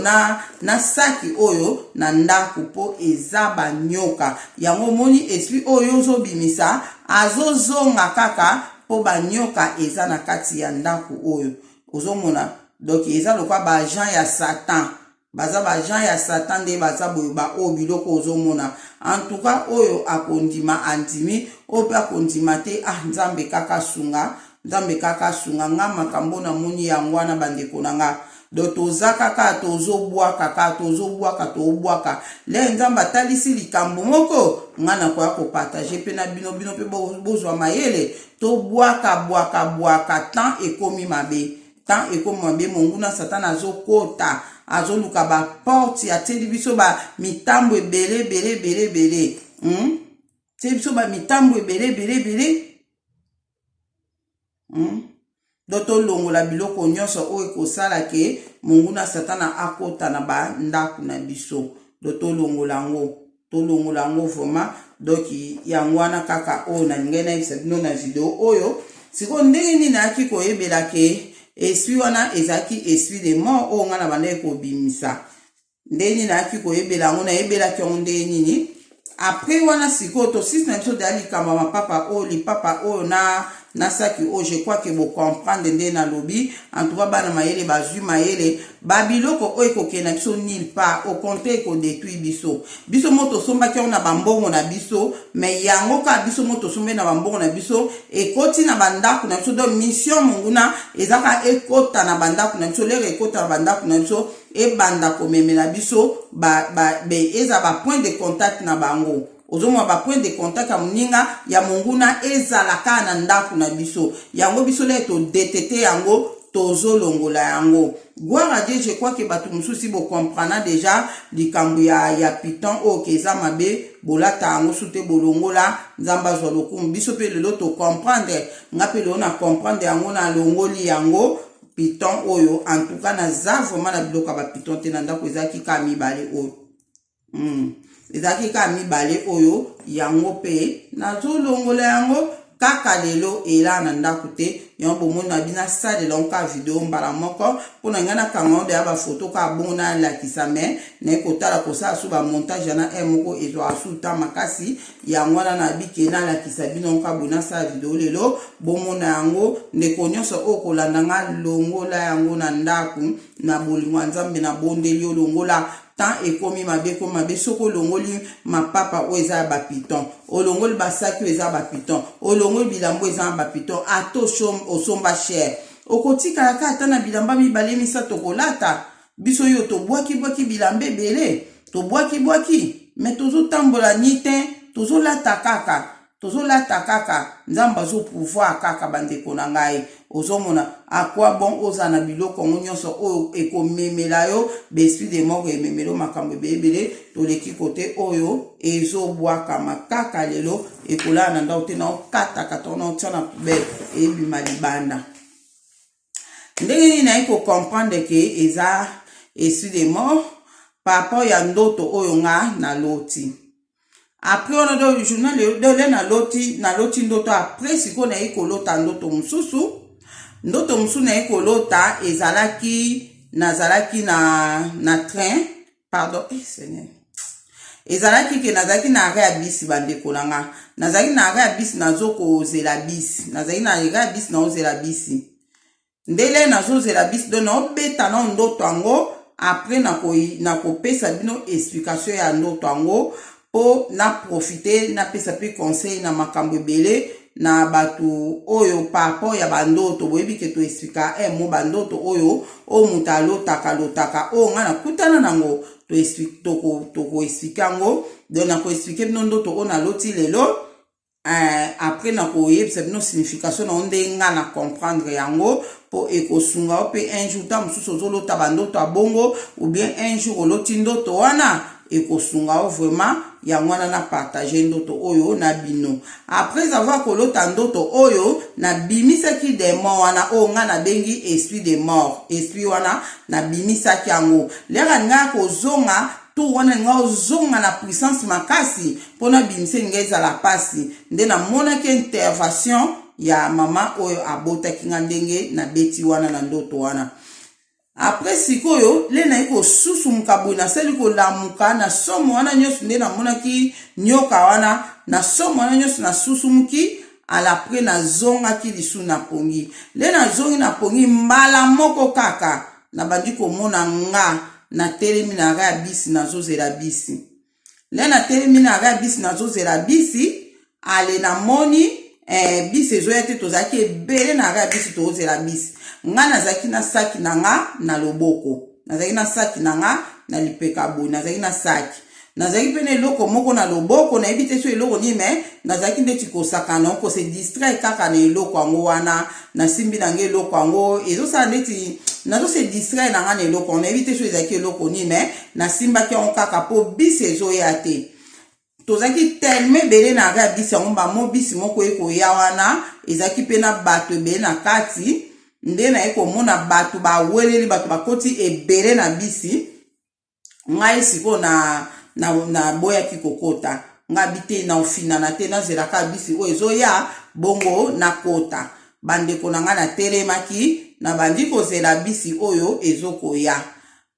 S1: na saki oyo na ndako, mpo eza banyoka. Yango omoni esprit oyo ozobimisa azozonga kaka, mpo banyoka eza na kati ya ndako oyo ozomona. Donc eza lokola baagent ya Satan, baza baagent ya Satan nde baza boye. Baoyo biloko ozomona, en tout cas oyo akondima andimi, oyo mpe akondima te, ah, Nzambe kaka sunga, Nzambe kaka sunga nga. Makambo namoni yango wana, bandeko na nga. Donc toza kaka tozobwaka, kaka tozobwaka, tobwaka. Le Nzambe atalisi likambo moko, nga nakoya kopartager mpe na bino, bino mpe bozwa mayele. Tobwaka, bwaka, bwaka. Temps ekomi mabe, temps ekomi mabe. Monguna Satana azokota, azoluka baporte. Atieli biso bamitambo ebele ebele ebele ebele, Tieli biso bamitambo ebele ebele ebele, Donc tolongola biloko nyonso oyo ekosala ke monguna Satana akota na bandako na biso. Donc tolongola yango, tolongola yango vraiment. Donc yango wana kaka oyo nalingai nayebisa bino na video oyo. Sikoyo ndenge nini nayaki koyebela ke esprit wana ezalaki esprit de mort oyo ngai na bandaki kobimisa? Ndenge nini nayaki koyebela yango? Nayebelaki yango ndenge nini après wana? Sikoyo tosisi na biso deya likambo ya mapapa oyo, lipapa oyo na saki oyo. Je crois ke bocomprendre nde nalobi. En tout cas bana mayele bazwi mayele. Babiloko oyo ekokende na biso nulle part, au contraire ekodétruire biso. Biso mo tosombaki yango na bambongo na biso, mais yango kaka biso mo tosombi na bambongo na biso ekoti na bandako na biso. Donc mission monguna eza kaka ekota na bandako na biso. Lere ekota na bandako na biso, ebanda komemela biso eza bapoint de contact na bango. Ozomona bapoint de contact ya moninga ya monguna ezala kaka na ndako na biso. Yango biso lere todétecter yango, tozolongola yango. Gloire à Dieu. Je crois ke bato mosusu bocomprendre déjà likambo ya python oyo ke eza mabe. Bolata yango su te, bolongola. Nzambe azwa lokumu. Biso mpe lelo tocomprendre, nga mpe lelo na comprendre yango, nalongoli yango python oyo. En tout cas naza vraiment na biloko ya bapython te na ndako. Ezalaki kaka mibale oyo. Ezalaki kaka mibale oyo, yango mpe nazolongola yango kaka lelo. Ela na ndako te. Yango bomoni na bino, asalela yango kaka video mbala moko mpona ngai nakanga yango deya bafoto kaka bongo nalakisa. Mais naye kotala kosala su bamontage yana e moko ezwaka su ta makasi. Yango wana nabike nalakisa bino kaka boye, nasala video lelo, bomona yango. Ndeko nyonso oyo kolanda nga, longola yango na ndako. Na bolingo ya Nzambe nabondeli yo, longola. Temps ekomi mabe, ekomi mabe. Soki olongoli mapapa oyo eza ya bapython, olongoli basaki oyo eza ya bapython, olongoli bilamba oyo eza na bapython, ata osomba cher, okotikala kaka ata na bilamba mibale misato kolata. Biso oyo tobwaki-bwaki bilamba ebele, tobwaki-bwaki, mais tozotambola ni te, tozolata kaka, tozolata kaka. Nzambe azopouvoir kaka. Bandeko na ngai, ozomona akwa bon ozala na biloko yango nyonso oyo ekomemela yo baesprit de mort, ememela yo makambo ebele ebele. Toleki kote oyo ezobwakama kaka lelo, ekolala na ndako te. Na okatakata wana, otia na poubelle, ebima libanda. Ndenge nini naye kocomprendre ke eza esprit de mort? Par rapport ya ndoto oyo nga naloti après wana. Do journal dole naloti ndoto. Après sikoyo naye kolota ndoto mosusu. Ndoto mosusu naye kolota ezalaki, nazalaki na train, pardon, eh, Seigneur, ezalaki ke nazalaki na arrêt ya bisi. Bandeko na nga, nazalaki na arrêt ya bisi, nazokozela bisi. Nazalaki na arrêt ya bisi, naozela bisi. Ndele nazozela bisi, donc naobeta na ndoto yango. Après nakopesa bino explication ya ndoto yango mpo na profite napesa mpe conseil na makambo ebele na bato oyo par rapport ya bandoto. Boyebi ke toexplika mo bandoto oyo moto alotaka lotaka, oyo ngai nakutana nango, tokoexplike yango. Donc nakoexplike bino ndoto oyo naloti lelo. Après nakoyebisa bino signification na yo, nde nga na comprendre yango, mpo ekosunga yo mpe un jour. Ta mosusu ozolota bandoto ya bongo, ou bien un jour oloti ndoto wana. Ekosunga yo vraiment. Yango wana na partage ndoto oyo na bino. Après avoir kolota ndoto oyo, nabimisaki demon wana oyo ngai nabengi esprit de mort. Esprit wana nabimisaki yango. Lere alingaki kozonga tour wana, alinga ozonga na puissance makasi mpo nabimisa, elinga ezala mpasi. Nde namonaki intervention ya mama oyo abotaki nga, ndenge nabeti wana na ndoto wana. Après sikoyo le naye kosusumuka boye, nasali kolamuka na somo wana nyonso, nde namonaki nyoka wana na somo wana nyonso, nasusumuki. Alapres nazongaki lisu na pongi. Le nazongi na pongi, mbala moko kaka nabandi komona nga natelemi na arrêt ya bisi, nazozela bisi. Le natelemi na arrêt ya bisi, nazozela bisi. Ale namoni bisi ezoya te. Tozalaki ebele na arrêt ya bisi, tozozela bisi. Nga nazalaki na saki na nga na loboko, nazalaki na saki na nga na lipeka boye, nazalaki na saki, nazalaki mpe na eloko moko na loboko, nayebi te so eloko nini, me nazalaki ndeti kosakana, kose distraire kaka na eloko yango wana. Nasimbi na nga eloko yango, ezosala ndeti nazose distraire na nga na eloko yango. Nayebi te so ezalaki eloko nini, me nasimbaki yango kaka mpo bisi ezoya te. Tozalaki tellement ebele na arrêt ya bisi yango. Bamo bisi moko ekoya wana, ezalaki mpe na bato ebele na kati. Nde naye komona bato baweleli, bato bakoti ebele na bisi. Ngai sikoyo naboyaki na kokota. Ngai bi te, na ofinana te, nazelaka bisi oyo ezoya, bongo nakota. Bandeko na ngai, natelemaki, nabandi kozela bisi oyo ezokoya.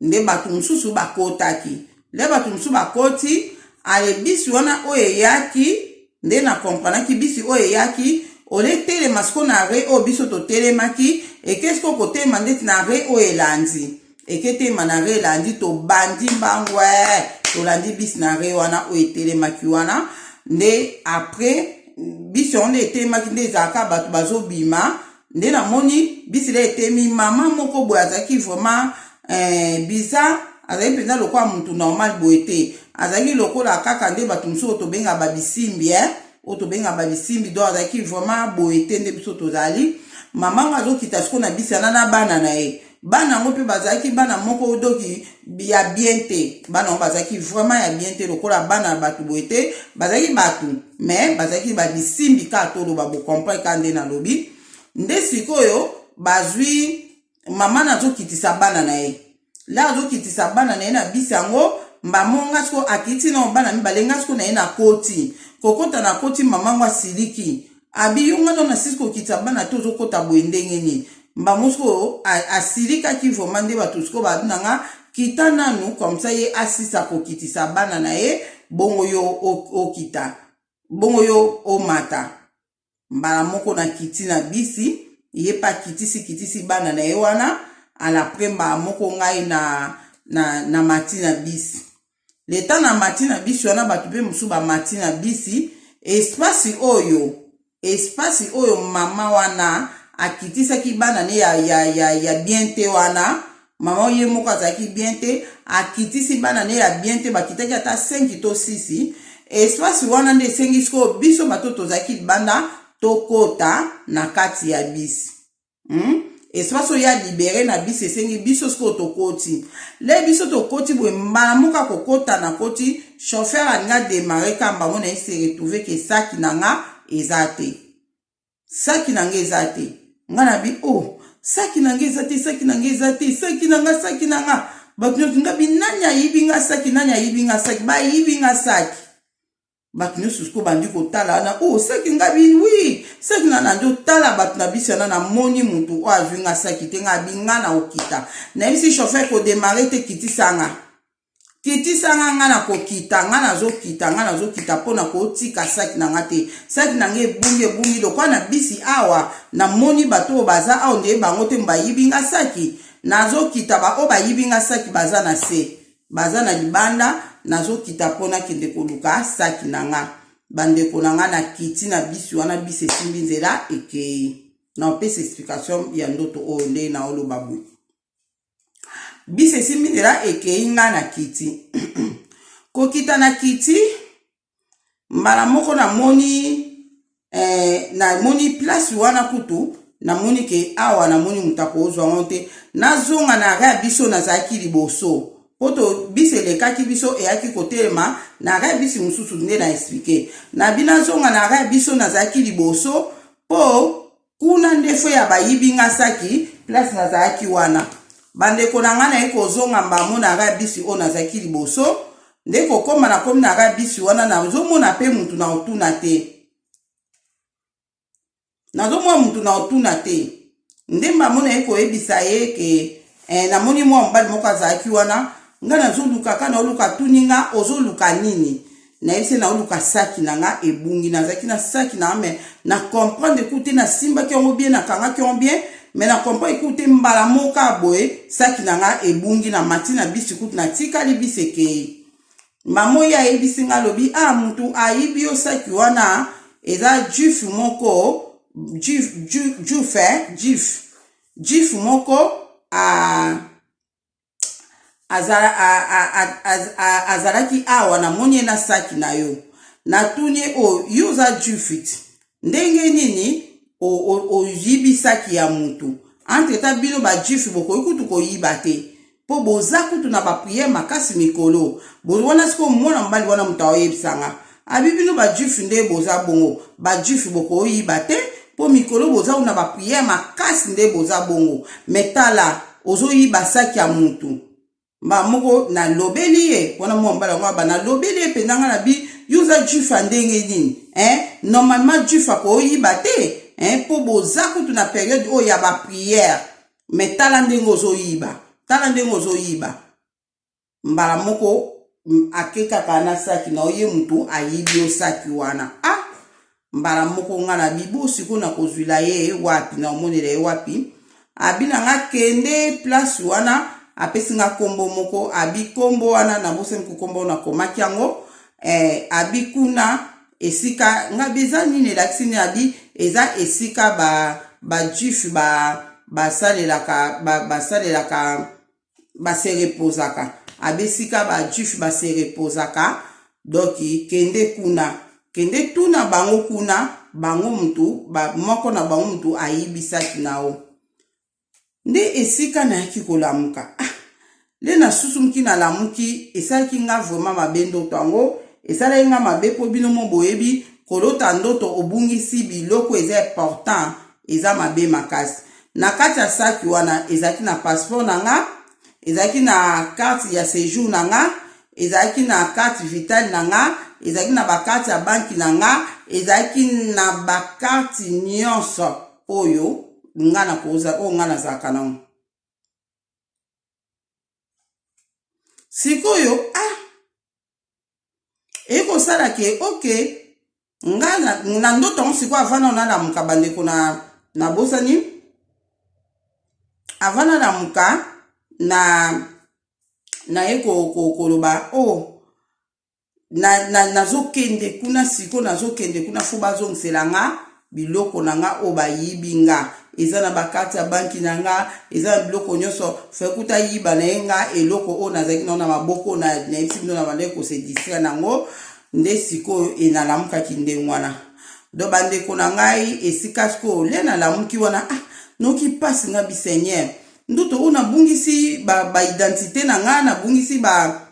S1: Nde bato mosusu bakotaki. Nde bato mosusu bakoti. Ale bisi wana oyo eyaki, nde na kompranaki bisi oyo eyaki ole telema siko na arrêt oyo biso totelemaki, eke siko kotelema ndeti na arrêt oyo elandi. Eke telema na arrêt elandi. Tobandi mbangu, tolandi bisi na arrêt wana oyo etelemaki wana. Nde après bisi yango nde etelemaki, nde ezalaka bato bazobima. Nde namoni bisi le etemi, mama moko boye azalaki vraiment bizarre. Azalaki mpenza lokola mutu normal boye te, azalaki lokola kaka nde bato mosusu oyo tobengaka babisimbi, oyo tobengaka babisimbi. Donc azalaki vraiment boye te nde biso tozali. Mama ngo azokita sikoyo na bisi ana na bana na ye. Bana yango mpe bazalaki bana moko doki ya bien te. Bana yango bazalaki vraiment ya bien te, lokola bana ya bato boye te. Bazalaki bato, mais bazalaki babisimbi kaka. Toloba bocomprendre kaka nde nalobi. Nde sikoyo bazwi mama nazokitisa bana na ye, la azokitisa bana na ye na bisi yango. Mbamonga sikoyo akiti na bana mibale. Nga sikoyo na ye nakoti, kokota nakoti, mama ngo asiliki, abi: "Yo, nga no nasisi kokitisa bana te, ozokota boye ndenge nini?" Mbango sikoyo asilikaki vraiment. Nde bato sikoyo babi na nga: "Kita nanu comme ça ye asisa kokitisa bana na ye, bongo yo okita, bongo yo omata." Mbala moko nakiti na bisi, ye mpe akitisi kitisi bana na ye wana. Alapres mbala moko ngai na mati na bisi. Leta na mati na bisi wana, bato mpe mosusu bamati na bisi. Espace oyo mama wana akitisaki bana ne ya bien te wana, mama ye moko azalaki bien te, akitisi bana ne ya bien te, bakitaki ata 5 to 6. Espace wana nde esengi sikoyo biso bato tozalaki libanda tokota na kati ya bisi, Espace oyo ya libéré na bisi, esengi biso sikoyo tokoti. Le biso tokoti boye, mbala moko akokota na koti, chauffeur alingi adémarrer kamba ngo na ye, se retrouve ke saki na nga eza te, saki na nga eza te. Nga na bi: "Oh, saki na nga eza te, saki na nga eza te, saki na nga, saki na nga." Bato nyonso, nga bi: "Nani ayibi nga saki? Nani ayibi nga saki? Bayibi nga saki." Bato nyonso sikoyo bandi kotala wana: "Oh, saki." Nga bi: "Oui, saki na." Nandi otala bato na biso wana, namoni motu oyo azwi nga saki te. Nga bi: "Nga na okita." Nayebisi chauffeur kodémarrer te, kitisanga, kitisanga. Nga na kokita, nga nazokita, nga nazokita mpona kotika saki na nga te. Saki na nga ebungi, ebungi lokwa na bisi awa. Namoni bato oyo baza awa, nde bango te bayibi nga saki. Nazokita, baoyo bayibi nga saki baza na se, baza na libanda. Nazokita mpo nakende koluka saki na nga. Bandeko na nga, nakiti na bisi wana, bisi esimbi nzela, ekei. Na opesa explication ya ndoto oyo nde naoloba boye. Bisi esimbi nzela, ekei, nga na kiti. Kokita na kiti, mbala moko namoni place wana kutu, namoni ke awa namoni moto akozwa ngo te. Nazonga na arrêt ya biso nazalaki liboso. Po to bisi elekaki biso eyaki kotelema na arret bisi mosusu nde na explique na bi nazonga na arret biso nazalaki liboso po kuna nde fo ya bayibi nga saki place nazalaki wana bandeko na nga naye kozonga mbamo na arret bisi oyo nazalaki liboso nde kokoma nakomi na arret bisi wana nazomona pe mutu na otuna te. Nazomona mutu na otuna te nde mama naye koyebisa ye ke eh, namoni mwa mobali moko azalaki wana nga nazoluka ka naoluka atuni nga ozoluka nini nayebisi ye naoluka saki na nga ebungi nazalaki na saki na nga me na comprendre ekutu te nasimbaki yango bien nakangaki yango bien me na comprendre ekutu te mbala moko boye saki na nga ebungi na mati na bisi kutu natikali bisi ekei Mama oyo ayebisi nga alobi ah mutu ayibi yo saki wana eza juif moko juif juif eh juif juif moko a azala a, a, azalaki awa namoni ye na saki na yo natuni ye oyo oh, yo oza juif ti ndenge nini oyibi saki ya mutu entre ta bino ba juif bokoki kutu koyiba te Po boza kutu na ba prière makasi mikolo bo wana sikoyo mwana mobali wana moto aoyebisa nga abi bino ba juif nde boza bongo ba juif bokoyiba te po mikolo boza na ba prière makasi nde boza bongo me tala ozoyiba saki ya mutu mba moko nalobeli ye wana mwa mobali yango aba nalobeli ye mpenza nga na bi yo oza juif ya ndenge nini hein normalement juif akoyiba te hein po boza kutu na periode oyo ya ba prière Mais tala ndenge ozoyiba, tala ndenge ozoyiba. Mbala moko ake kaka na saki na ye mutu ayibi yo saki wana. Ah! Mbala moko nga na bibo sikoyo nakozwila ye wapi, nakomonela ye wapi. Abi na nga kende place wana, apesi nga kombo moko, abi kombo wana nabosani ko kombo nakomaki yango. Eh, abi kuna esika nga bi eza nini elakisi nini abi eza esika ba ba juif ba basalelaka ba, basalelaka ba se reposaka abi esika ba juif ba se reposaka donc kende kuna kende tuna bango kuna bango mutu ba, moko na bango mutu ayibisaki na yo Nde esika nayaki kolamuka ah nde nasusumuki nalamuki esalaki nga vraiment mabe ndoto yango esalaki nga mabe po bino mo boyebi kolota ndoto obungisi biloko eza important eza mabe makasi na kati ya saki wana ezalaki na passeport na nga ezalaki na carte ya sejour na nga ezalaki na carte vitale na nga ezalaki na bakarte ya banki na nga ezalaki na bakarte nyonso oyo nga nakoza oyo nga nazalaka nango sikoyo ah ekosala ke oke nga na, na ndoto yango sikoyo avant nao nalamuka bandeko na nabosani avant nalamuka na naye koloba ko, ko o oh, nazokende na, na kuna siko nazokende kuna fo bazongisela nga biloko na nga oyo bayibi nga eza na bakarte ya banki na nga eza na biloko nyonso fekuta yiba na ye nga eloko oyo nazalaki nao na maboko nayebisi bino na bandaki kose distraire nango nde sikoyo enalamukaki ndenge wana do bandeko na ngai esika sikoyo le nalamuki wana ah noki mpasi nga biseigneur ndoto oyo nabungisi baidentité ba na nga nabungisi ba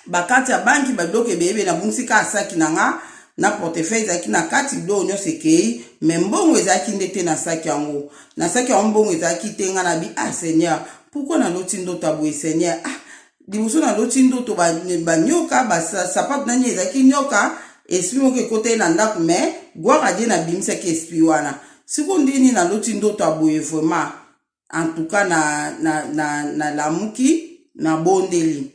S1: bakarte ya banki babiloko ebele nabungisi kaka saki na nga na portefeuille ezalaki na kati biloko nyonso ekei me mbongo ezalaki nde te na saki yango na saki yango mbongo ezalaki te nga na bi ah seigneur pourkui naloti ndoto ya boye seigneur ah liboso naloti ndoto banyoka basapatu nani ezalaki nyoka esprit moko ekotaki na ndako me gloire a dieu nabimisaki esprit wana sikoyo nde nini naloti ndoto ya boye vraiment en tout cas na na na nalamuki nabondeli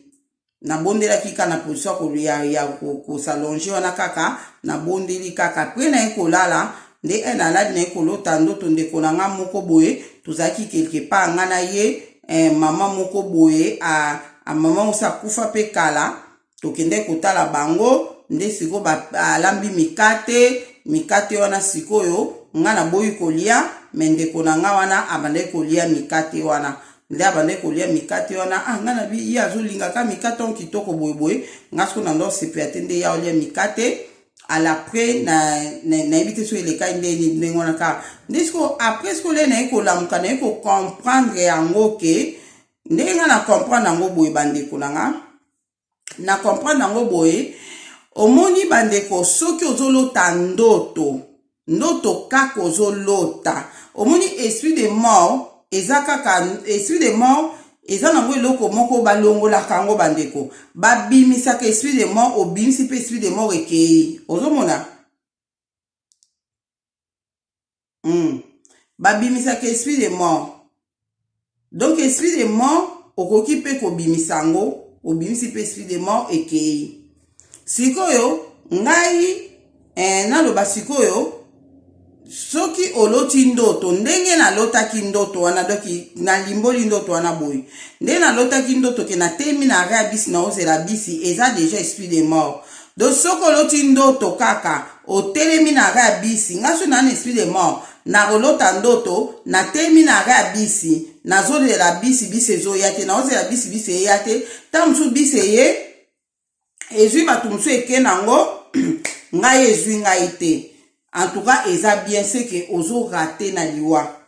S1: nabondelaki kaka na position ya, ya kosalonge wana kaka nabondeli kaka apres naye kolala nde e nalali naye kolota ndoto ndeko na nga moko boye tozalaki quelque part nga na ye eh, mama moko boye a, a mama mosi akufa mpe kala Tokendaki kotala bango nde sikoyo alambi mikate mikate wana sikoyo nga naboyi kolia me ndeko na nga wana abandaki kolia mikate wana nde abandaki kolia mikate wana ah nga nabi ye azolingaka mikate yango kitoko boyeboye nga sikoyo na ndo sepela te nde ye aolia mikate alaprès nayebi te soki elekaki nde nini ndenge wana kaka nde sikoyo après sikoyo le naye kolamuka naye kocomprendre yango ke. Ndenge nga na comprendre yango boye bandeko na nga, na comprendre yango boye, omoni bandeko, soki ozolota ndoto, ndoto kaka ozolota, omoni esprit de mort eza kaka esprit de mort, eza nango eloko moko balongolaka yango bandeko, babimisaka esprit de mort, obimisi mpe esprit de mort ekei, ozomona. Babimisaka esprit de mort, donc esprit de mort okoki mpe kobimisa yango, obimisi mpe esprit de mort ekei. Sikoyo ngai naloba sikoyo, soki oloti ndoto ndenge nalotaki ndoto wana, donc nalimboli ndoto wana boye, nde nalotaki ndoto ke natemi na arrêt ya bisi, naozela bisi, eza déjà esprit de mort. Donc soki oloti ndoto kaka otelemi na arrêt ya bisi, nga so naa na esprit de mort, nakolota ndoto natemi na arrêt ya bisi, nazolela bisi, bisi ezoya te, naozela bisi, bisi eya te. Ntango mosusu bisi eye, ezwi bato mosusu, eke nango, ngai ezwi ngai te. En tout cas eza bien, c'est que ozorater na liwa,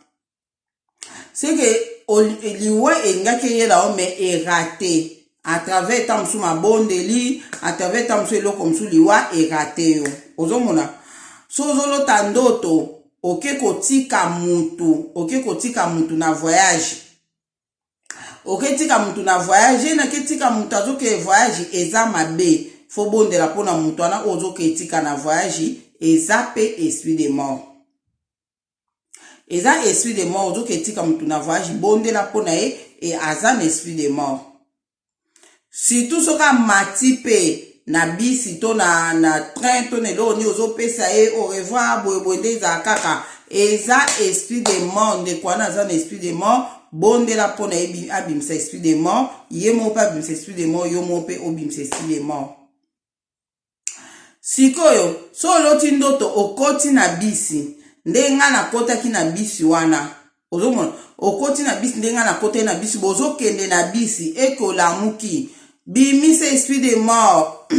S1: c'est que liwa elingaki eyela yo, mais erater à travers ntango mosusu mabondeli, à travers ntango mosusu eloko mosusu, liwa erater yo. Ozomona, so ozolota ndoto oke kotika mutu, oke kotika mutu na voyage, oketika mutu na voyage, naketika mutu azoke voyage, eza mabe, faut bondela mpona mutu wana oyo ozoke etika na voyage. Eza mpe esprit de mort, eza esprit de mort. Ozoke etika mutu na voyage, bondela mpona ye, e aza na esprit de mort. Surtout soki amati mpe na bisi to na train to na eloko nini, ozopesa ye au revoir boyeboye, nde ezala kaka, eza esprit de mort. Ndeko wana aza na esprit de mort, bondela mpona ye abimisa esprit de mort. Ye moko mpe abimisa esprit de mort, yo moko mpe obimisa esprit de mort. Sikoyo so oloti ndoto okoti na bisi, nde nga nakotaki na bisi wana, ozomona okoti na bisi, nde nga nakotaki na bisi, bozokende na bisi, ekolamuki, bimisa esprit de mort.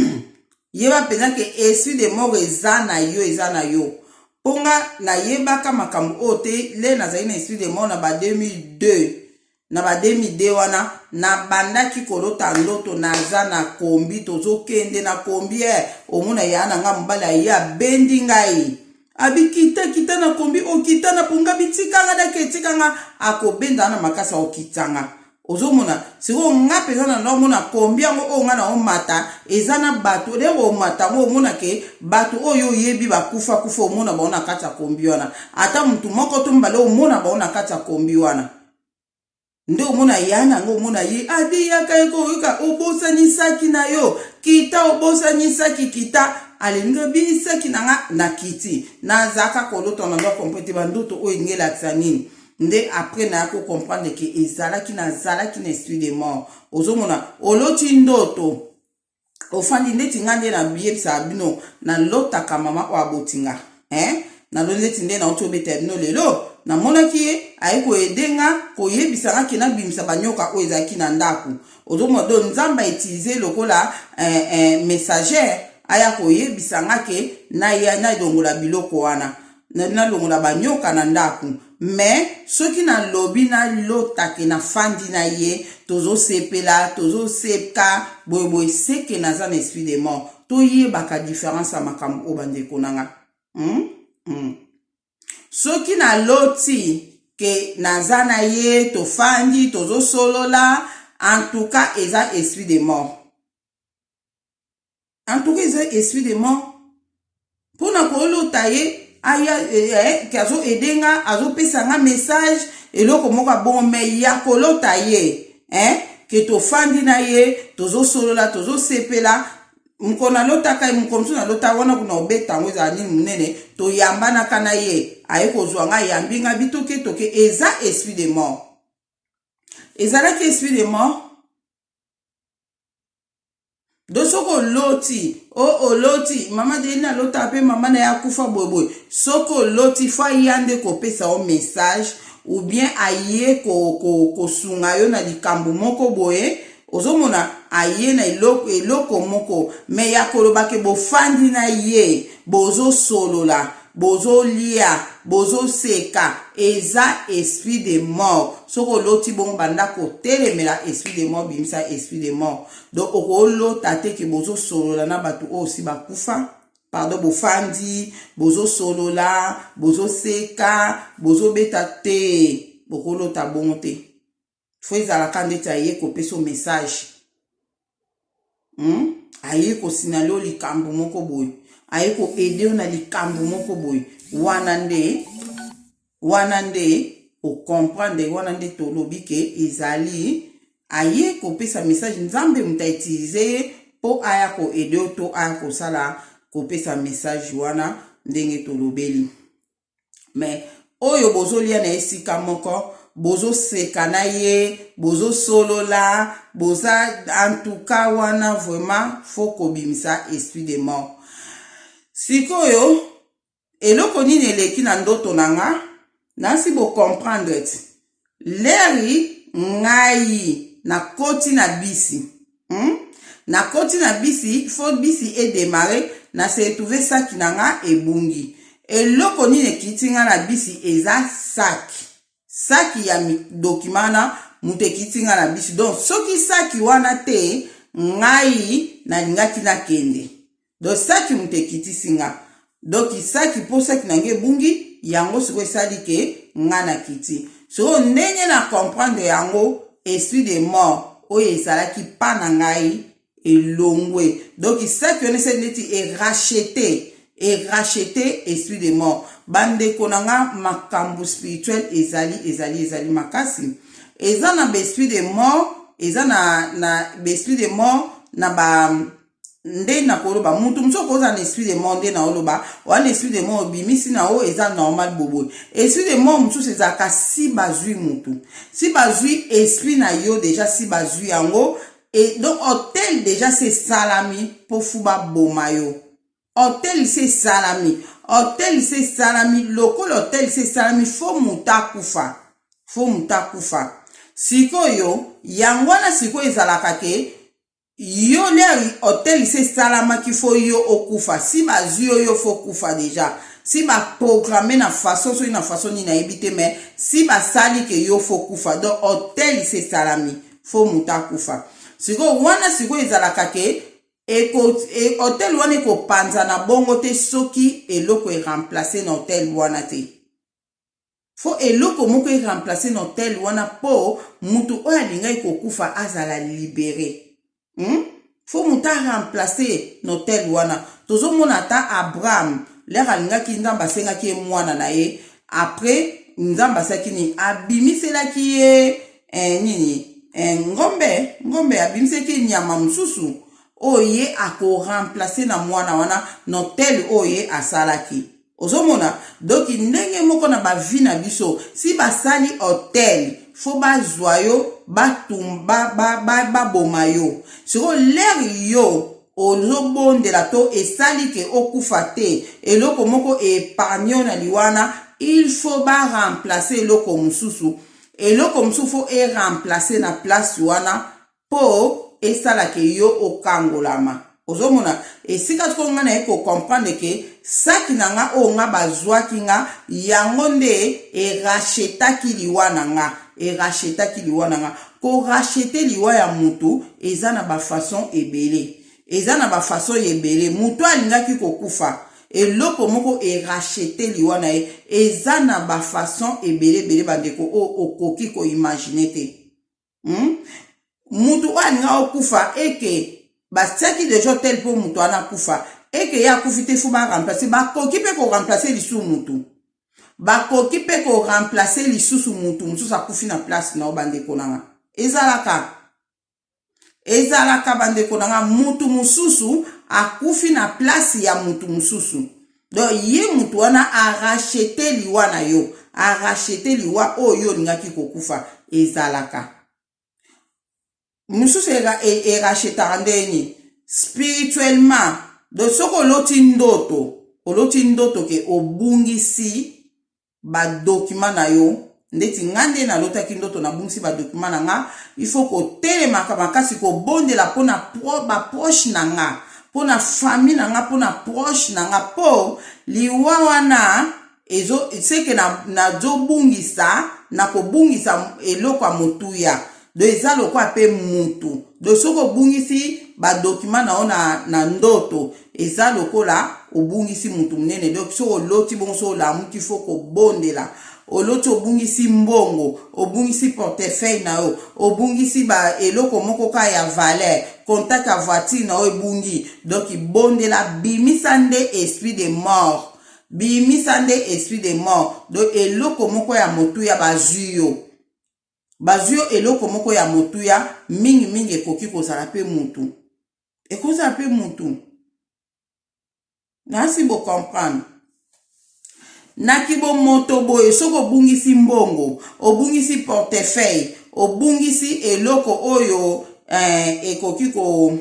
S1: Yeba mpenza ke esprit de mort eza na yo, eza na yo. Mpo nga nayebaka makambo oyo te. Le nazali na esprit de mort na ba 2002, na ba 2002 wana nabandaki kolota ndoto naza na kombi, tozokende na kombi, omona ya na nga mobali aye, abendi ngai, abi kita, kita na kombi, okita na ponga, bitikanga dake, etikanga, akobenda na makasi, akokitanga. Ozomona sikoyo nga mpenza na omona kombi yango oyo nga na omata, eza na bato ndenge omata yango, omona ke bato oyo oyebi bakufa kufa, omona bango na kati ya kombi wana, ata motu moko to mibale, omona bango na kati ya kombi wana. Nde omona ya nango, omona ye adi yaka, ye koyoka obosanisaki na yo, kita, obosanisaki, kita. Alingi bisaki na nga na kiti, nazalaka kolota na ndo comprendre te bandoto oyo elingi elakisa nini. Nde après naya kocomprendre ke ezalaki nazalaki na esprit de mort. Ozomona oloti ndoto ofandi ndeti nga nde nayebisaka bino, nalotaka mama oyo aboti nga, hein? Naloti neti nde nauti obeta bino lelo, namonaki ye aye koaider nga, koyebisa nga ke nabimisa banyoka oyo ezalaki na ndako. Ozomona, do Nzambe autiliser lokola messager, aya koyebisa nga ke nalongola biloko wana, nalongola banyoka na ndako. Mais soki nalobi nalotake nafandi na ye, tozosepela, tozoseka boyeboye, seke naza na esprit de mort. Toyebaka différence ya makambo oyo, bandeko na nga, Soki naloti ke naza na ye, tofandi, tozosolola, en tout cas eza esprit de mort, en tout cas eza esprit de mort. Mpona kolota ye aya ke azoaider nga, azopesa nga message, eloko moko abongo, mais ya kolota ye, eh, ke tofandi na ye, tozosolola, tozosepela. Mokolo nalotaka ye, mokolo mosusu nalota wana kuna, obeta yango ezala nini monene, toyambanaka na ye, aye kozwa ngai, ayambi ngai, bitoke toke, eza esprit de mort, ezalaki esprit de mort. Do soki oloti o oloti mama Deni, alota mpe mama na ye akufa boyeboye, soki oloti, faut aya nde kopesa yo message ou bien aye kosunga ko yo na likambo moko boye. Ozomona aye na eloko moko, mais ya koloba ke bofandi na ye, bozosolola. Bozolia, bozoseka, eza esprit de mort. Soki oloti bongo, banda kotelemela esprit de mort, bimisa esprit de mort. Donc okolota te ke bozosolola na bato oyo si bakufa. Pardon, bofandi, bozosolola, bozoseka, bozobeta te, bokolota bongo te. Fo ezalaka ndeti aye kopesa message, Aye kosinale yo likambo moko boye, aye koaider yo na likambo moko boye. Wana nde ocomprendre, wana nde tolobi ke ezali aye kopesa message. Nzambe moto autiliser ye mpo aya koaider yo to aya kosala kopesa message wana ndenge tolobeli. Mais oyo bozolia na esika moko, bozoseka na ye, bozosolola, boza en tout cas, wana vraiment faut kobimisa esprit de mort. Sikoyo eloko nini eleki na ndoto na nga? Nasi bocomprendre ti leri ngai nakoti na bisi, Nakoti na bisi, faut bisi edémarrer, na se retrouve saki na nga ebungi. Eloko nini ekiti nga na bisi? Eza saki, saki ya document wana moto ekiti nga na bisi. Donc soki saki wana te, ngai nalingaki nakende. Donc saki moto ekitisi nga. Donc saki, mpo saki na ngai ebungi, yango sikoyo esali ke nga nakiti. Sikoyo ndenge na comprendre yango, esprit de mort oyo ezalaki pa na ngai elongwe. Donc saki wana esali neti eracheter esprit de mort. Bandeko na nga, makambo spirituel ezali makasi. Eza na baesprit de mort, eza na baesprit de mort na ba nde nakoloba. Mutu mosusu okozala na esprit de mort, nde naoloba wana esprit de mort obimisi na oyo eza normal boboye. Esprit de mort mosusu ezalaka si bazwi mutu, si bazwi esprit na yo déjà, si bazwi yango et donc autel déjà se esalami mpo fu baboma yo. Autel se esalami, autel se esalami. Lokola autel se esalami, faut moto akufa, faut moto akufa. Sikoyo yango wana sikoyo ezalaka ke yo leri autel se esalamaki, faut yo okufa. Si bazwi yo, yo faut kufa déjà. Si baprogrammer na façon, soki na façon nini nayebi te, mais si basali ke yo faut kufa, donc autel se esalami, faut moto akufa. Sikoyo wana sikoyo ezalaka ke autel wana ekopanzana bongo te soki eloko eremplacer na autel wana te. Faut eloko moko eremplacer na autel wana mpo mutu oyo alingaki kokufa azala libéré, Faut moto aremplacer na autel wana. Tozomona ata Abraham, lere alingaki, Nzambe asengaki ye mwana na ye. Après Nzambe asalaki nini? Abimiselaki ye nini, ngombe. Abimiselaki ye nyama mosusu oyo ye akoremplacer na mwana wana na autel oyo ye asalaki. Ozomona? Donc ndenge moko na bavie na biso, si basali autel, faut bazwa yo, baboma ba, ba, ba yo. Sikoyo lere yo ozobondela to esali ke okufa te, eloko moko épargne na liwana, il faut baremplacer eloko mosusu. Eloko mosusu faut eremplacer na place wana mpo esalaka yo okangolama. Ozomona esika sikoyo ngai naye kocomprendre ke saki na nga oyo nga bazwaki nga, yango nde erachetaki liwa na nga, erachetaki liwa na nga. Koracheter liwa ya mutu eza na bafaçon ebele, eza na bafaçon ebele. Mutu alingaki kokufa, eloko moko eracheter liwa na ye. Eza na bafaçon ebele ebele, bandeko, oyo okoki koimaginer te, Mutu oyo alinga okufa, eke batiaki déjà autel mpo mutu wana akufa, eke ye akufi te, faut baremplacer. Bakoki mpe koremplacer lisusu mutu, bakoki mpe koremplacer lisusu mutu mosusu akufi na place na yo. Bandeko na nga, ezalaka, bandeko na nga, mutu mosusu akufi na place ya mutu mosusu. Donc ye mutu wana aracheter liwa na yo, aracheter liwa oyo yo olingaki kokufa. Ezalaka mosusu erachetaka ndeni spirituellement. Donc soki oloti ndoto, oloti ndoto ke obungisi badocument na yo, ndeti nga nde nalotaki ndoto nabungisi badocument na nga, il faut kotelemaka makasi kobondela mpona baproche na nga. mpo na famille na nga, mpo na proche na nga, mpo liwa wana ezo seke nazobungisa, nakobungisa eloko ya motuya. Do eza lokola mpe mutu. Do soki obungisi badokima na yo na ndoto, eza lokola obungisi mutu monene. Donc soki oloti bongo, soki olamuki, fo kobondela. Oloti obungisi mbongo, obungisi portefeuille na yo, obungisi ba eloko moko ka ya valeur, contact ya voiture na yo ebungi, donc bondela, bimisa nde esprit de mort, bimisa nde esprit de mort. Donc eloko moko ya motuya bazwi yo, bazwi yo eloko moko ya motuya mingimingi, ekoki kozala mpe mutu, ekozala mpe mutu. Nasi bocomprendre na kibomoto boye. Soki obungisi mbongo, obungisi portefeuille, obungisi eloko oyo ekoki ko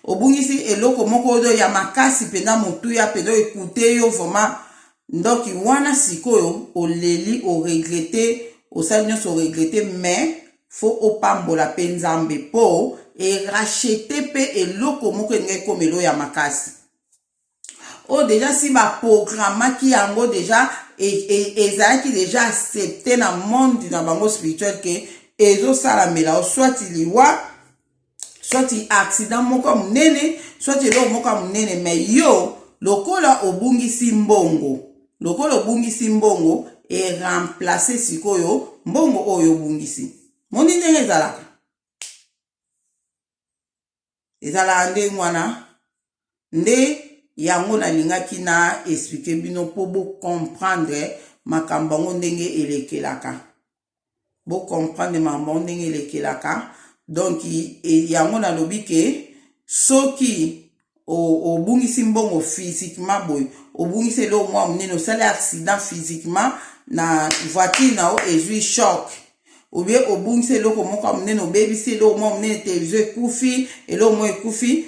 S1: obungisi eloko moko oyo ya makasi mpenza, motuya mpenza, oyo ekute yo vraiment, ndoki wana sikoyo oleli, oregretter, osali nyonso, oregretter, mais fo opambola mpe Nzambe mpo eracheter mpe eloko moko elingi ekomela oyo ya makasi, oyo déjà si baprogramaki yango déjà, ezalaki déjà accepté na monde na bango spirituel ke ezosalamela o, soit liwa, soit accident moko ya monene, soit eloko moko ya monene. Mais yo lokola obungisi mbongo, lokola obungisi mbongo, eremplace sikoyo mbongo oyo obungisi. Moni ndenge ezalaka, ezalaka ndenge wana nde yango nalingaki na expliquer bino mpo bocomprendre makambo yango ndenge elekelaka, bocomprendre makambo yango ndenge elekelaka. Donc yango nalobi ke soki obungisi mbongo physiquement boye, obungisi eloko mwa monene, osali accident physiquement na voiture na yo, ezwi choc, obie obungisi eloko moko ya monene, obebisi eloko moko monene, télévision ekufi, eloko moko ekufi,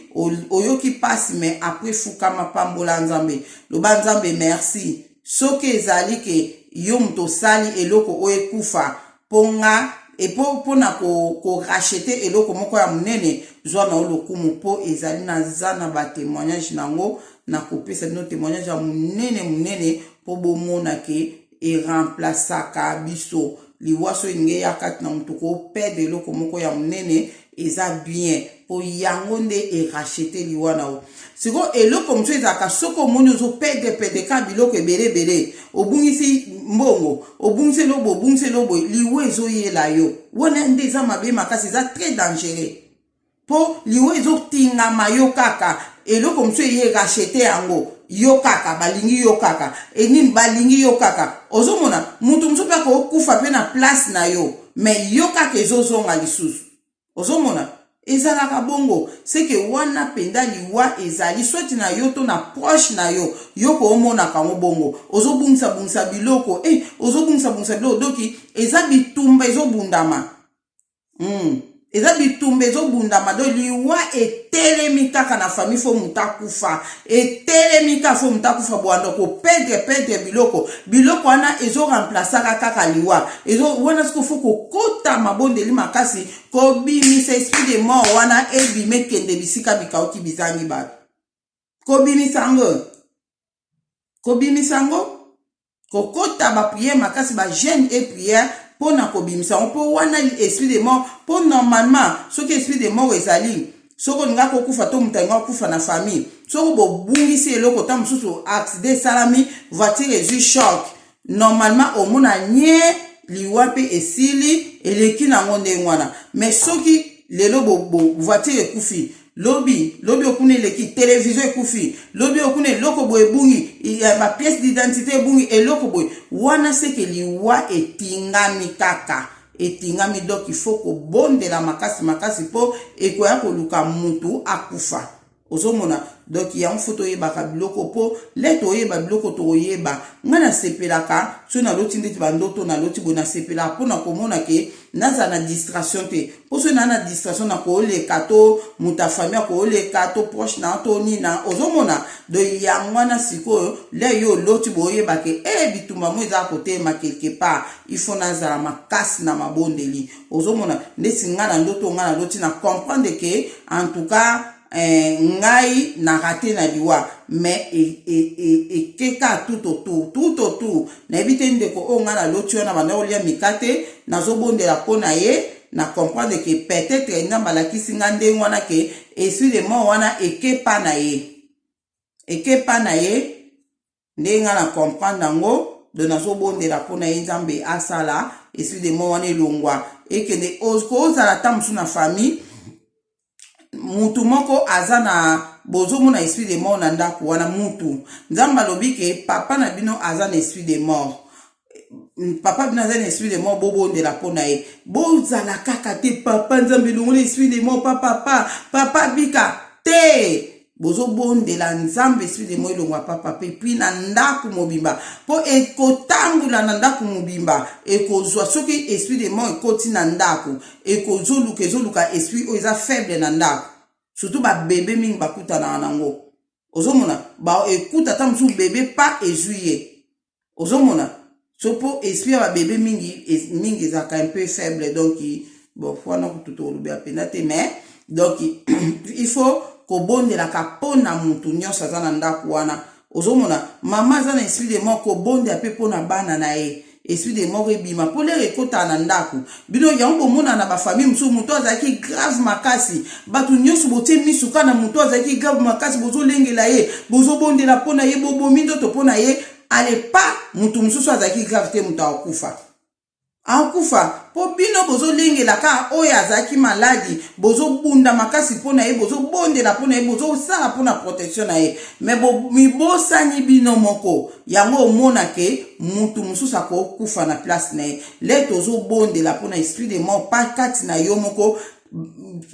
S1: oyoki mpasi, mais après fukama, pambola Nzambe, loba: "Nzambe, merci. Soki ezali ke yo moto osali eloko oyo ekufa mpo nga mpona koracheter eloko moko ya monene, zwa na yo lokumu." Mpo ezali naza na batémoignage nango, nakopesa bino témoignage ya monene monene mpo bomona ke eremplaçaka biso liwa. So elingi eya kati na moto, koperdre eloko moko ya monene, eza bien mpo yango nde eracheter liwa na yo. Sikoyo eloko mosusu ezalaka, soki omoni ozoperdre perdre ka biloko ebele ebele, obungisi mbongo, obungisi eloko, obungisi eloko boye, liwa ezoyela yo, wana nde eza mabe makasi, eza très dangereux, mpo liwa ezotingama yo kaka. Eloko mosusu eye racheter yango, yo kaka balingi yo kaka enini, balingi yo kaka. Ozomona moto mosusu mpe akokufa mpe na place na yo, mais yo kaka ezozonga lisusu. Ozomona ezalaka bongo, seke wana mpenza liwa ezali soit na yo to na proche na yo. Yo koomonaka yango bongo, ozobungisa-bungisa biloko, ozobungisa-bungisa biloko, doki eza bitumba ezobundama. Eza bitumba ezobundama. Do liwa etelemi kaka na famille, fo moto akufa, etelemi kaka fo moto akufa. Bwanda koperdre perdre biloko, biloko wana ezoremplaçaka kaka liwa ezo wana. Siko fo kokota mabondeli makasi, kobimisa esprit de mort wana, ebima, ekende bisika bikauki bizangi bato. Kobimisa yango, kobimisa yango, kokota baprière makasi, bajeûne et prière mpona kobimisa yango, mpo wana esprit de mort. Mpo normalement soki esprit de mort ezali, soki olinga kokufa to moto alinga kokufa na famille, soki bobungisi eloko, ta mosusu accident esalami, voiture ezwi choc, normalement omona nye liwa mpe esili, eleki nango ndenge wana. Mais soki lelo voiture ekufi, lobi lobi okuna eleki, télévision ekufi, lobi okuna eloko boye ebungi, bapièce d'identité ebungi, eloko boye wana, seke liwa etingami kaka, etingami. Donc il faut kobondela makasi makasi mpo ekoya koluka mutu akufa. Ozomona, donc yango fo toyebaka biloko, mpo le toyeba biloko tokoyeba. Ngai nasepelaka soki naloti ndeti bandoto naloti boye, nasepelaka mpona komona ke nazala na distraction te, mpo soki naa na distraction, nakooleka to moto ya famille akooleka to proche na to nina. Ozomona, donc yango wana sikoyo le yo oloti boyeba ke bitumba mo eza kotelema quelque part, il faut nazala makasi na mabondeli. Ozomona ndeti ngai na ndoto ngai naloti, na comprendre ke en tout cas eh, ngai na rate na liwa mais ekeka e, e, e tout autour, tout autour. Nayebi te ndeko oyo ngai naloti wana banda kolia mikate, nazobondela mpo na ye. Na comprendre ke peut-être Nzambe alakisi ngai ndenge wana ke esprit de mort wana ekepa na ye, ekepa na ye. Ndenge ngai na comprendre yango, donc nazobondela mpo na ye, Nzambe asala esprit de mort wana elongwa, ekende. Kozala ata mosusu na famille, mutu moko aza na, bozomona esprit de mort na ndako wana. Mutu Nzambe alobi ke papa na bino aza na esprit de mort, papa bino aza na esprit de mort, bobondela mpo na ye. Bozala kaka te papa, Nzambe elongoli esprit de mort, pa papa, papa bika te. Bozobondela Nzambe esprit de mort elongwa papa mpe puis na ndako mobimba, mpo ekotambola na ndako mobimba. Ekozwa soki esprit de mort ekoti na ndako, ekozoluka, ezoluka esprit oyo eza faible na ndako, surtout babebe mingi bakutanaka nango. Ozomona ekuta ata mosusu bebe pa ezwi ye. Ozomona so mpo esprit ya babebe mingi mingi ezalaka un peu faible. Donc bon, wana kutu tolobela mpenza te, mais donc il faut kobondelaka mpo na mutu nyonso aza na ndako wana. Ozomona mama aza na esprit de mort, kobondela mpe mpo na bana na ye, esprit de mort ebima, mpo lere ekotaka na ndako bino yango. Bomona na bafamille mosusu, moto azalaki grave makasi, bato nyonso botie misu kaka na moto azalaki grave makasi, bozolengela ye, bozobondela mpo na ye, bobomi nzoto mpo na ye. Alepa moto mosusu azalaki grave te, moto akokufa, akufa mpo bino bozolengela kaka oyo azalaki maladi, bozobunda makasi mpo na ye, bozobondela mpo na ye, bozosala mpo na protection na ye, me mibosani bino moko. Yango omona ke mutu mosusu akokufa na place na ye. Le tozobondela mpo na esprit de mort pa kati na yo moko,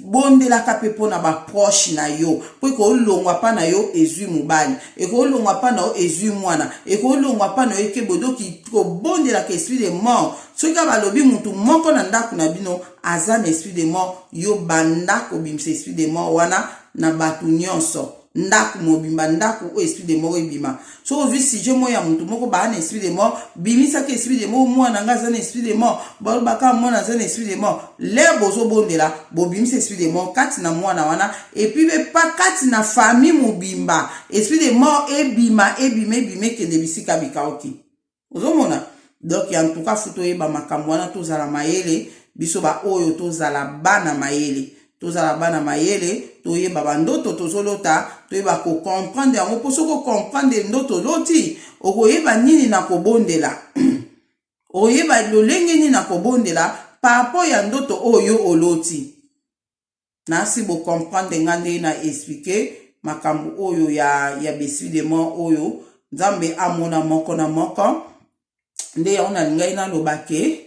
S1: bondelaka mpe mpo na baproche na yo, mpo ekolongwa mpa na yo ezwi mobali, ekolongwa mpa na yo ezwi mwana, ekolongwa mpa na yo ekebo. Doki kobondelaka esprit de mort, soki balobi mutu moko na ndako na bino aza na esprit de mort, yo banda kobimisa esprit de mort wana na bato nyonso, ndako mobimba, ndako oyo esprit de mort ebima. Soki ozwi sujet moko ya motu moko baa na esprit de mort, bimisaki esprit de mort. Mwana nga aza na esprit de mort, balobaka mwana aza na esprit de mort. Le bozobondela, bobimisa esprit de mort kati na mwana wana, et puis mpe pa kati na famille mobimba, esprit de mort ebima, ebima, ebima, ekende bisika bikauki. Ozomona? Donc en tout cas faut toyeba makambo wana, tozala mayele. Biso baoyo tozala bana mayele, tozala bana mayele, toyeba bandoto tozolota, toyeba kocomprendre yango, mpo soki ocomprendre ndoto oloti, okoyeba nini na kobondela, okoyeba lolenge nini na kobondela par rapport ya ndoto oyo oloti. Nasi bocomprendre nga ndenge na expliquer makambo oyo ya baesprit de mort oyo. Nzambe amona moko na moko. Nde yango nalingai naloba ke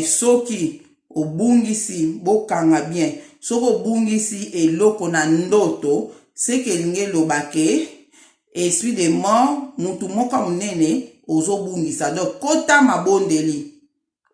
S1: soki obungisi, bokanga bien, soki obungisi eloko na ndoto, seke elingi eloba ke esprit de mort, mutu moko ya monene ozobungisa. Donc kota mabondeli.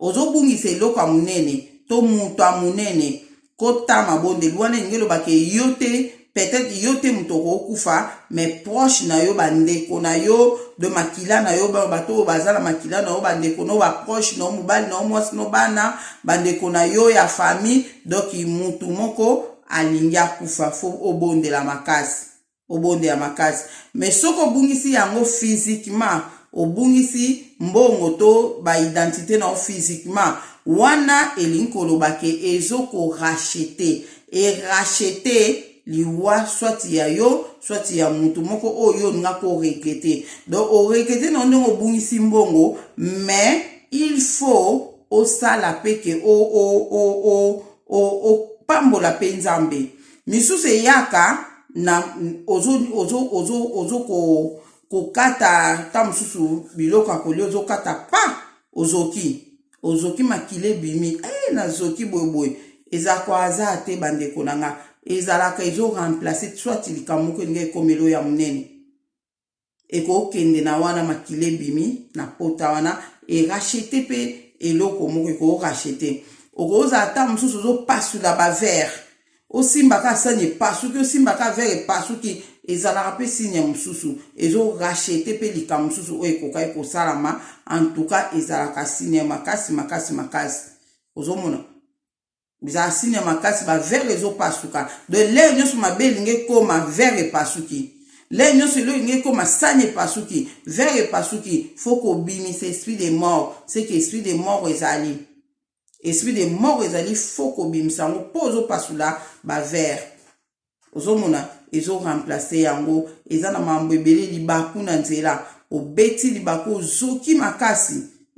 S1: Ozobungisa eloko ya monene to moto ya monene, kota mabondeli. Wana elingi elobaka yo te, peut-être yo te moto okokufa, mais proche na yo, bandeko na yo de makila na yo, bato oyo baza na makila na yo, bandeko na yo, baproche na yo, mobali na yo, mwasi no, bana, bandeko na yo ya famille. Donc mutu moko alingi akufa, faut obondela makasi, obondela makasi. Mais soki obungisi yango physiquement, obungisi mbongo to baidentité na yo physiquement, wana elingi koloba ke ezokoracheter, eracheter liwa, soit ya yo, soit ya mutu moko oyo olinga koregretter. Donc oregretter na ndenge obungisi mbongo, mais il faut osala mpe ke opambola mpe Nzambe. Misusu eyaka na ozo kokata ta mosusu biloko ya kolia, ozokata pa ozoki, ozoki, makila ebimi, nazoki boyeboye. Ezalaka hasard te, bandeko na nga. Ezalaka ezoremplacer soit likambo moko elingi ekomela oyo ya monene, ekokende na wana makila ebimi na pota wana, eracheter mpe eloko moko ekoracheter. Okozala ata mosusu ozopasula baverre, osimbaka sani epasuki, osimbaka verre epasuki, ezalaka mpe signe mosusu, ezoracheter mpe likambo mosusu oyo ekokaki kosalama. En tout cas ezalaka signe makasi, makasi, makasi. Ozomona? Ezala signe ya makasi, ba verre ezopasuka. Donc lere nyonso mabe elingi ekoma, verre epasuki. Lere nyonso eloko elingi ekoma, sani epasuki, verre epasuki. Faut kobimisa esprit de mort. C'est que esprit de mort ezali, esprit de mort ezali, faut kobimisa yango mpo ozopasula ba verre. Ozomona ezoremplace yango. Eza na mambo ebele. Libaku na nzela, obeti libaku, ozoki makasi,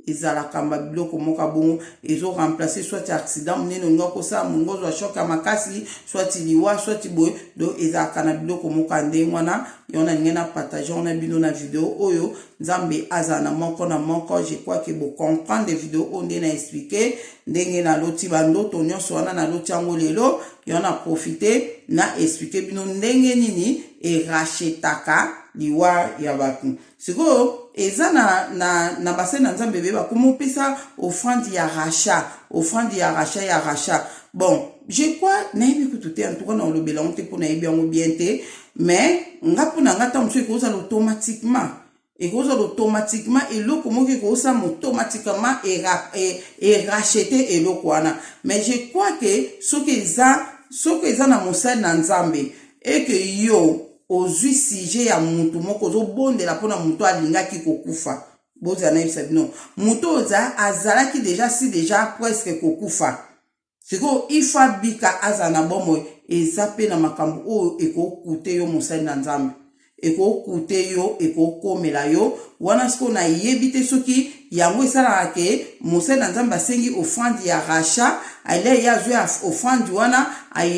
S1: ezalaka ba biloko moko bongo ezoremplace, soit accident monene olinga kosala, moninga ozwa choc ya makasi, soit liwa, soit boye. Donc ezalaka na biloko moko ya ndenge wana. Yango nalingi na partage wana bino na video oyo. Nzambe azala na moko na moko. Je crois que bocomprendre video oyo nde na expliquer ndenge naloti bandoto nyonso wana. Naloti yango lelo, yango na profite na expliquer bino ndenge nini erachetaka liwa ya bato. Sikoyo eza na basali na Nzambe ebele bakoma opesa offrande ya rachat, offrande ya rachat, ya rachat. Bon, je crois, nayebi kutu te, en tout cas na olobela yango te mpo nayebi yango bien te. Mais nga, mpo na nga, ntango mosusu ekozala automatiquement, ekozala automatiquement eloko moko ekosala automatiquement eracheter eloko wana. Mais je crois que soki eza na mosali na Nzambe eke yo ozwi sujet ya mutu moko, ozobondela mpona motu alingaki kokufa, bozala nayebisa bino, motu oyo azalaki déjà si déjà presque kokufa, sikoyo ifo abika, azala na bomoi. Eza mpe na makambo oyo ekokute yo mosali na Nzambe, ekokute yo, ekokomela yo wana. Sikoyo nayebi te soki yango esalaka ke mosali na Nzambe asengi offrande ya rachat, ale ye azwi offrande wana,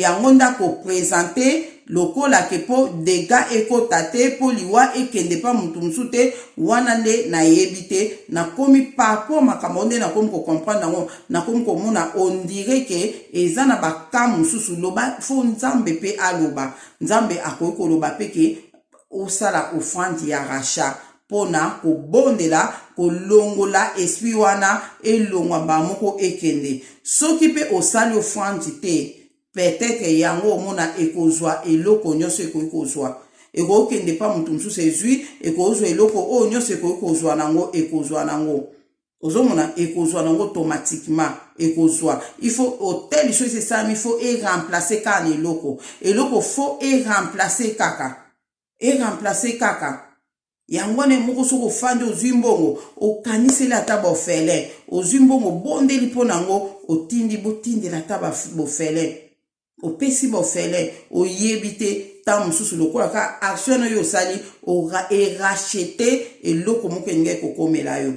S1: yango nde akoprésenter lokola ke mpo dégât ekota te, mpo liwa ekende mpa motu mosusu te. Wana nde nayebi te. Nakomi par rapport makambo nde nakomi kocomprendre yango, nakomi komona on dirait ke eza na baka mosusu. Loba, faut Nzambe mpe aloba. Nzambe akoki koloba mpe ke osala offrande ya rachat mpona kobondela, kolongola esprit wana, elongwa mbala moko, ekende. Soki mpe osali offrande te, peut-être yango omona ekozwa eloko nyonso ekoki kozwa, ekokende mpa moto mosusu, ezwi, ekozwa eloko oyo nyonso ekoki kozwa nango, ekozwa nango. Ozomona, ekozwa nango automatiquement, ekozwa. Il faut autel soki esalami, il faut eremplace kaka na eloko. Eloko faut eremplace kaka, eremplace kaka yango wana moko. Soki ofandi, ozwi mbongo, okaniseli ata baorphelin, ozwi mbongo, obondeli mpo nango, otindi, botindela ata baorphelin, opesi baorphelin, oyebi te ntango mosusu lokola kaka action oyo osali eracheter eloko moko elingi ekokomela yo,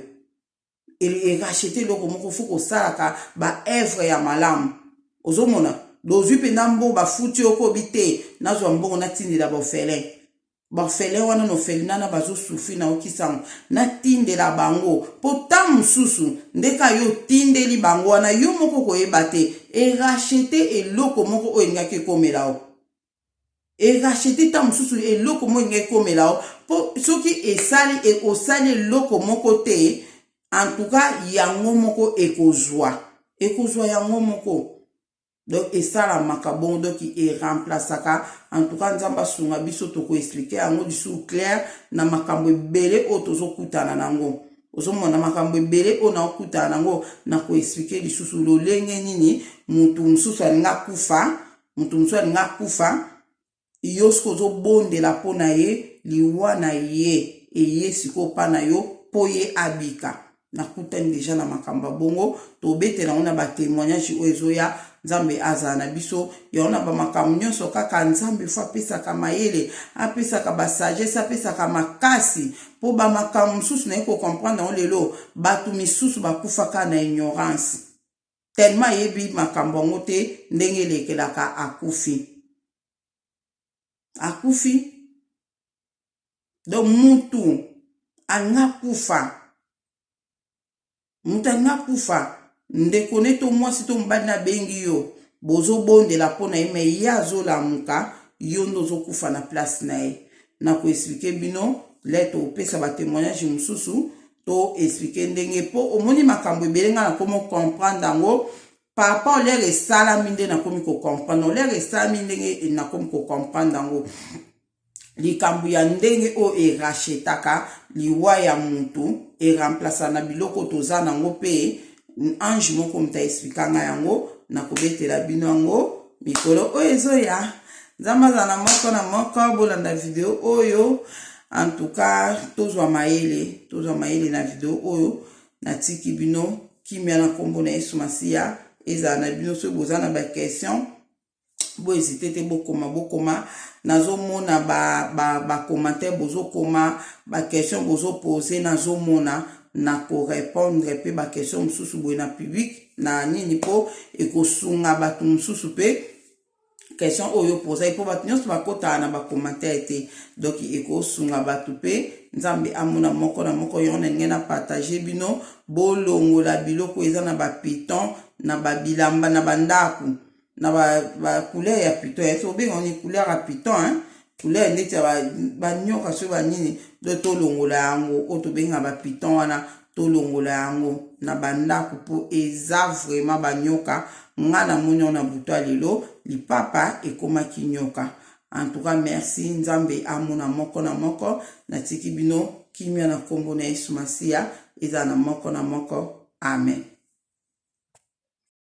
S1: eracheter eloko moko. Faut kosalaka baœuvre ya malamu. Ozomona, dozwi mpenza mbongo, bafuti yo, kobi te, nazwa mbongo natindela baorphelin. Baorphelin wana na orphelinat na bazosouffrir, naokisango, natindela bango, mpo ntango mosusu ndeka yo otindeli bango wana, yo moko koyeba te, eracheter eloko moko oyo elingaki ekomela yo, eracheter ntango mosusu eloko moko elingaki ekomela yo. Mpo soki esali, osali eloko moko te, en tout cas yango moko ekozwa, ekozwa yango moko. Donc esalamaka bongo, donc eremplaçaka. En tout cas, Nzambe asunga biso. Tokoexpliquer yango lisusu clair na makambo ebele oyo tozokutana nango. Ozomona, makambo ebele oyo naokutana nango, nakoexpliquer lisusu lolenge nini motu mosusu alingi akufa, motu mosusu alingi akufa, yo soki ozobondela mpo na ye, liwa na ye eye sikoyo mpa na yo mpo ye abika. Nakutani déjà na makambo ya bongo, tobetela yango na batémoignage oyo ezoya. Nzambe azala na biso. Yango na bamakambo nyonso kaka Nzambe faut apesaka mayele, apesaka basagesse, apesaka makasi, mpo bamakambo mosusu naye kocomprendre yango lelo. Bato misusu bakufaka na ignorance, tellement ayebi makambo yango te ndenge elekelaka, akufi, akufi. Donc mutu alingi akufa, moto alingi akufa, ndeko ne to mwasi to mobali, nabengi yo, bozobondela mpo na ye, mais ye azolamuka, yo nde ozokufa na place na ye. Nakoexpliquer bino le topesa batémoignage mosusu, to expliquer ndenge mpo omoni makambo ebele. Ngai nakomi comprendre yango par rapport lere esalami nde nakomi kocomprendre, lere esalami ndenge nakomi kocomprendre yango. Likambo ya ndenge oyo erachetaka liwa ya mutu, eremplaça na biloko toza nango. Mpe ange moko moto aexpliquanga yango. Nakobetela bino yango mikolo oyo ezoya. Nzambe azala na moko na moko. Bolanda video oyo, en tout cas tozwa mayele, tozwa mayele na video oyo. Natiki bino kimia na nkombo na Yesu Masiya ezala na bino. Soki boza na baquestion, bohésite te, bokoma, bokoma. Nazomona bacommentaire ba, ba bozokoma, baquestion bozopose, nazomona, na korépondre mpe baquestion mosusu boye na public na nini, mpo ekosunga bato mosusu mpe question oyo opozaki, mpo bato nyonso bakotaka na bacommentaire te. Donc ekosunga bato mpe Nzambe amona moko na moko. Yango na ndenge na partage bino, bolongola biloko eza na bapython na babilamba na bandako, na bacouleur ba ya python. Ya so obenga ni couleur ya python, hein? Couleur neti ya banyoka soki banini. Donc tolongola yango, oyo tobenga bapython wana, tolongola yango na bandako mpo eza vraiment banyoka. Nga namoni yango na butu ya lelo, lipapa ekomaki nyoka. En tout cas merci, Nzambe amona moko na moko. Natiki bino kimia na nkombo na Yesu Masiya ezala na moko na moko. Amen.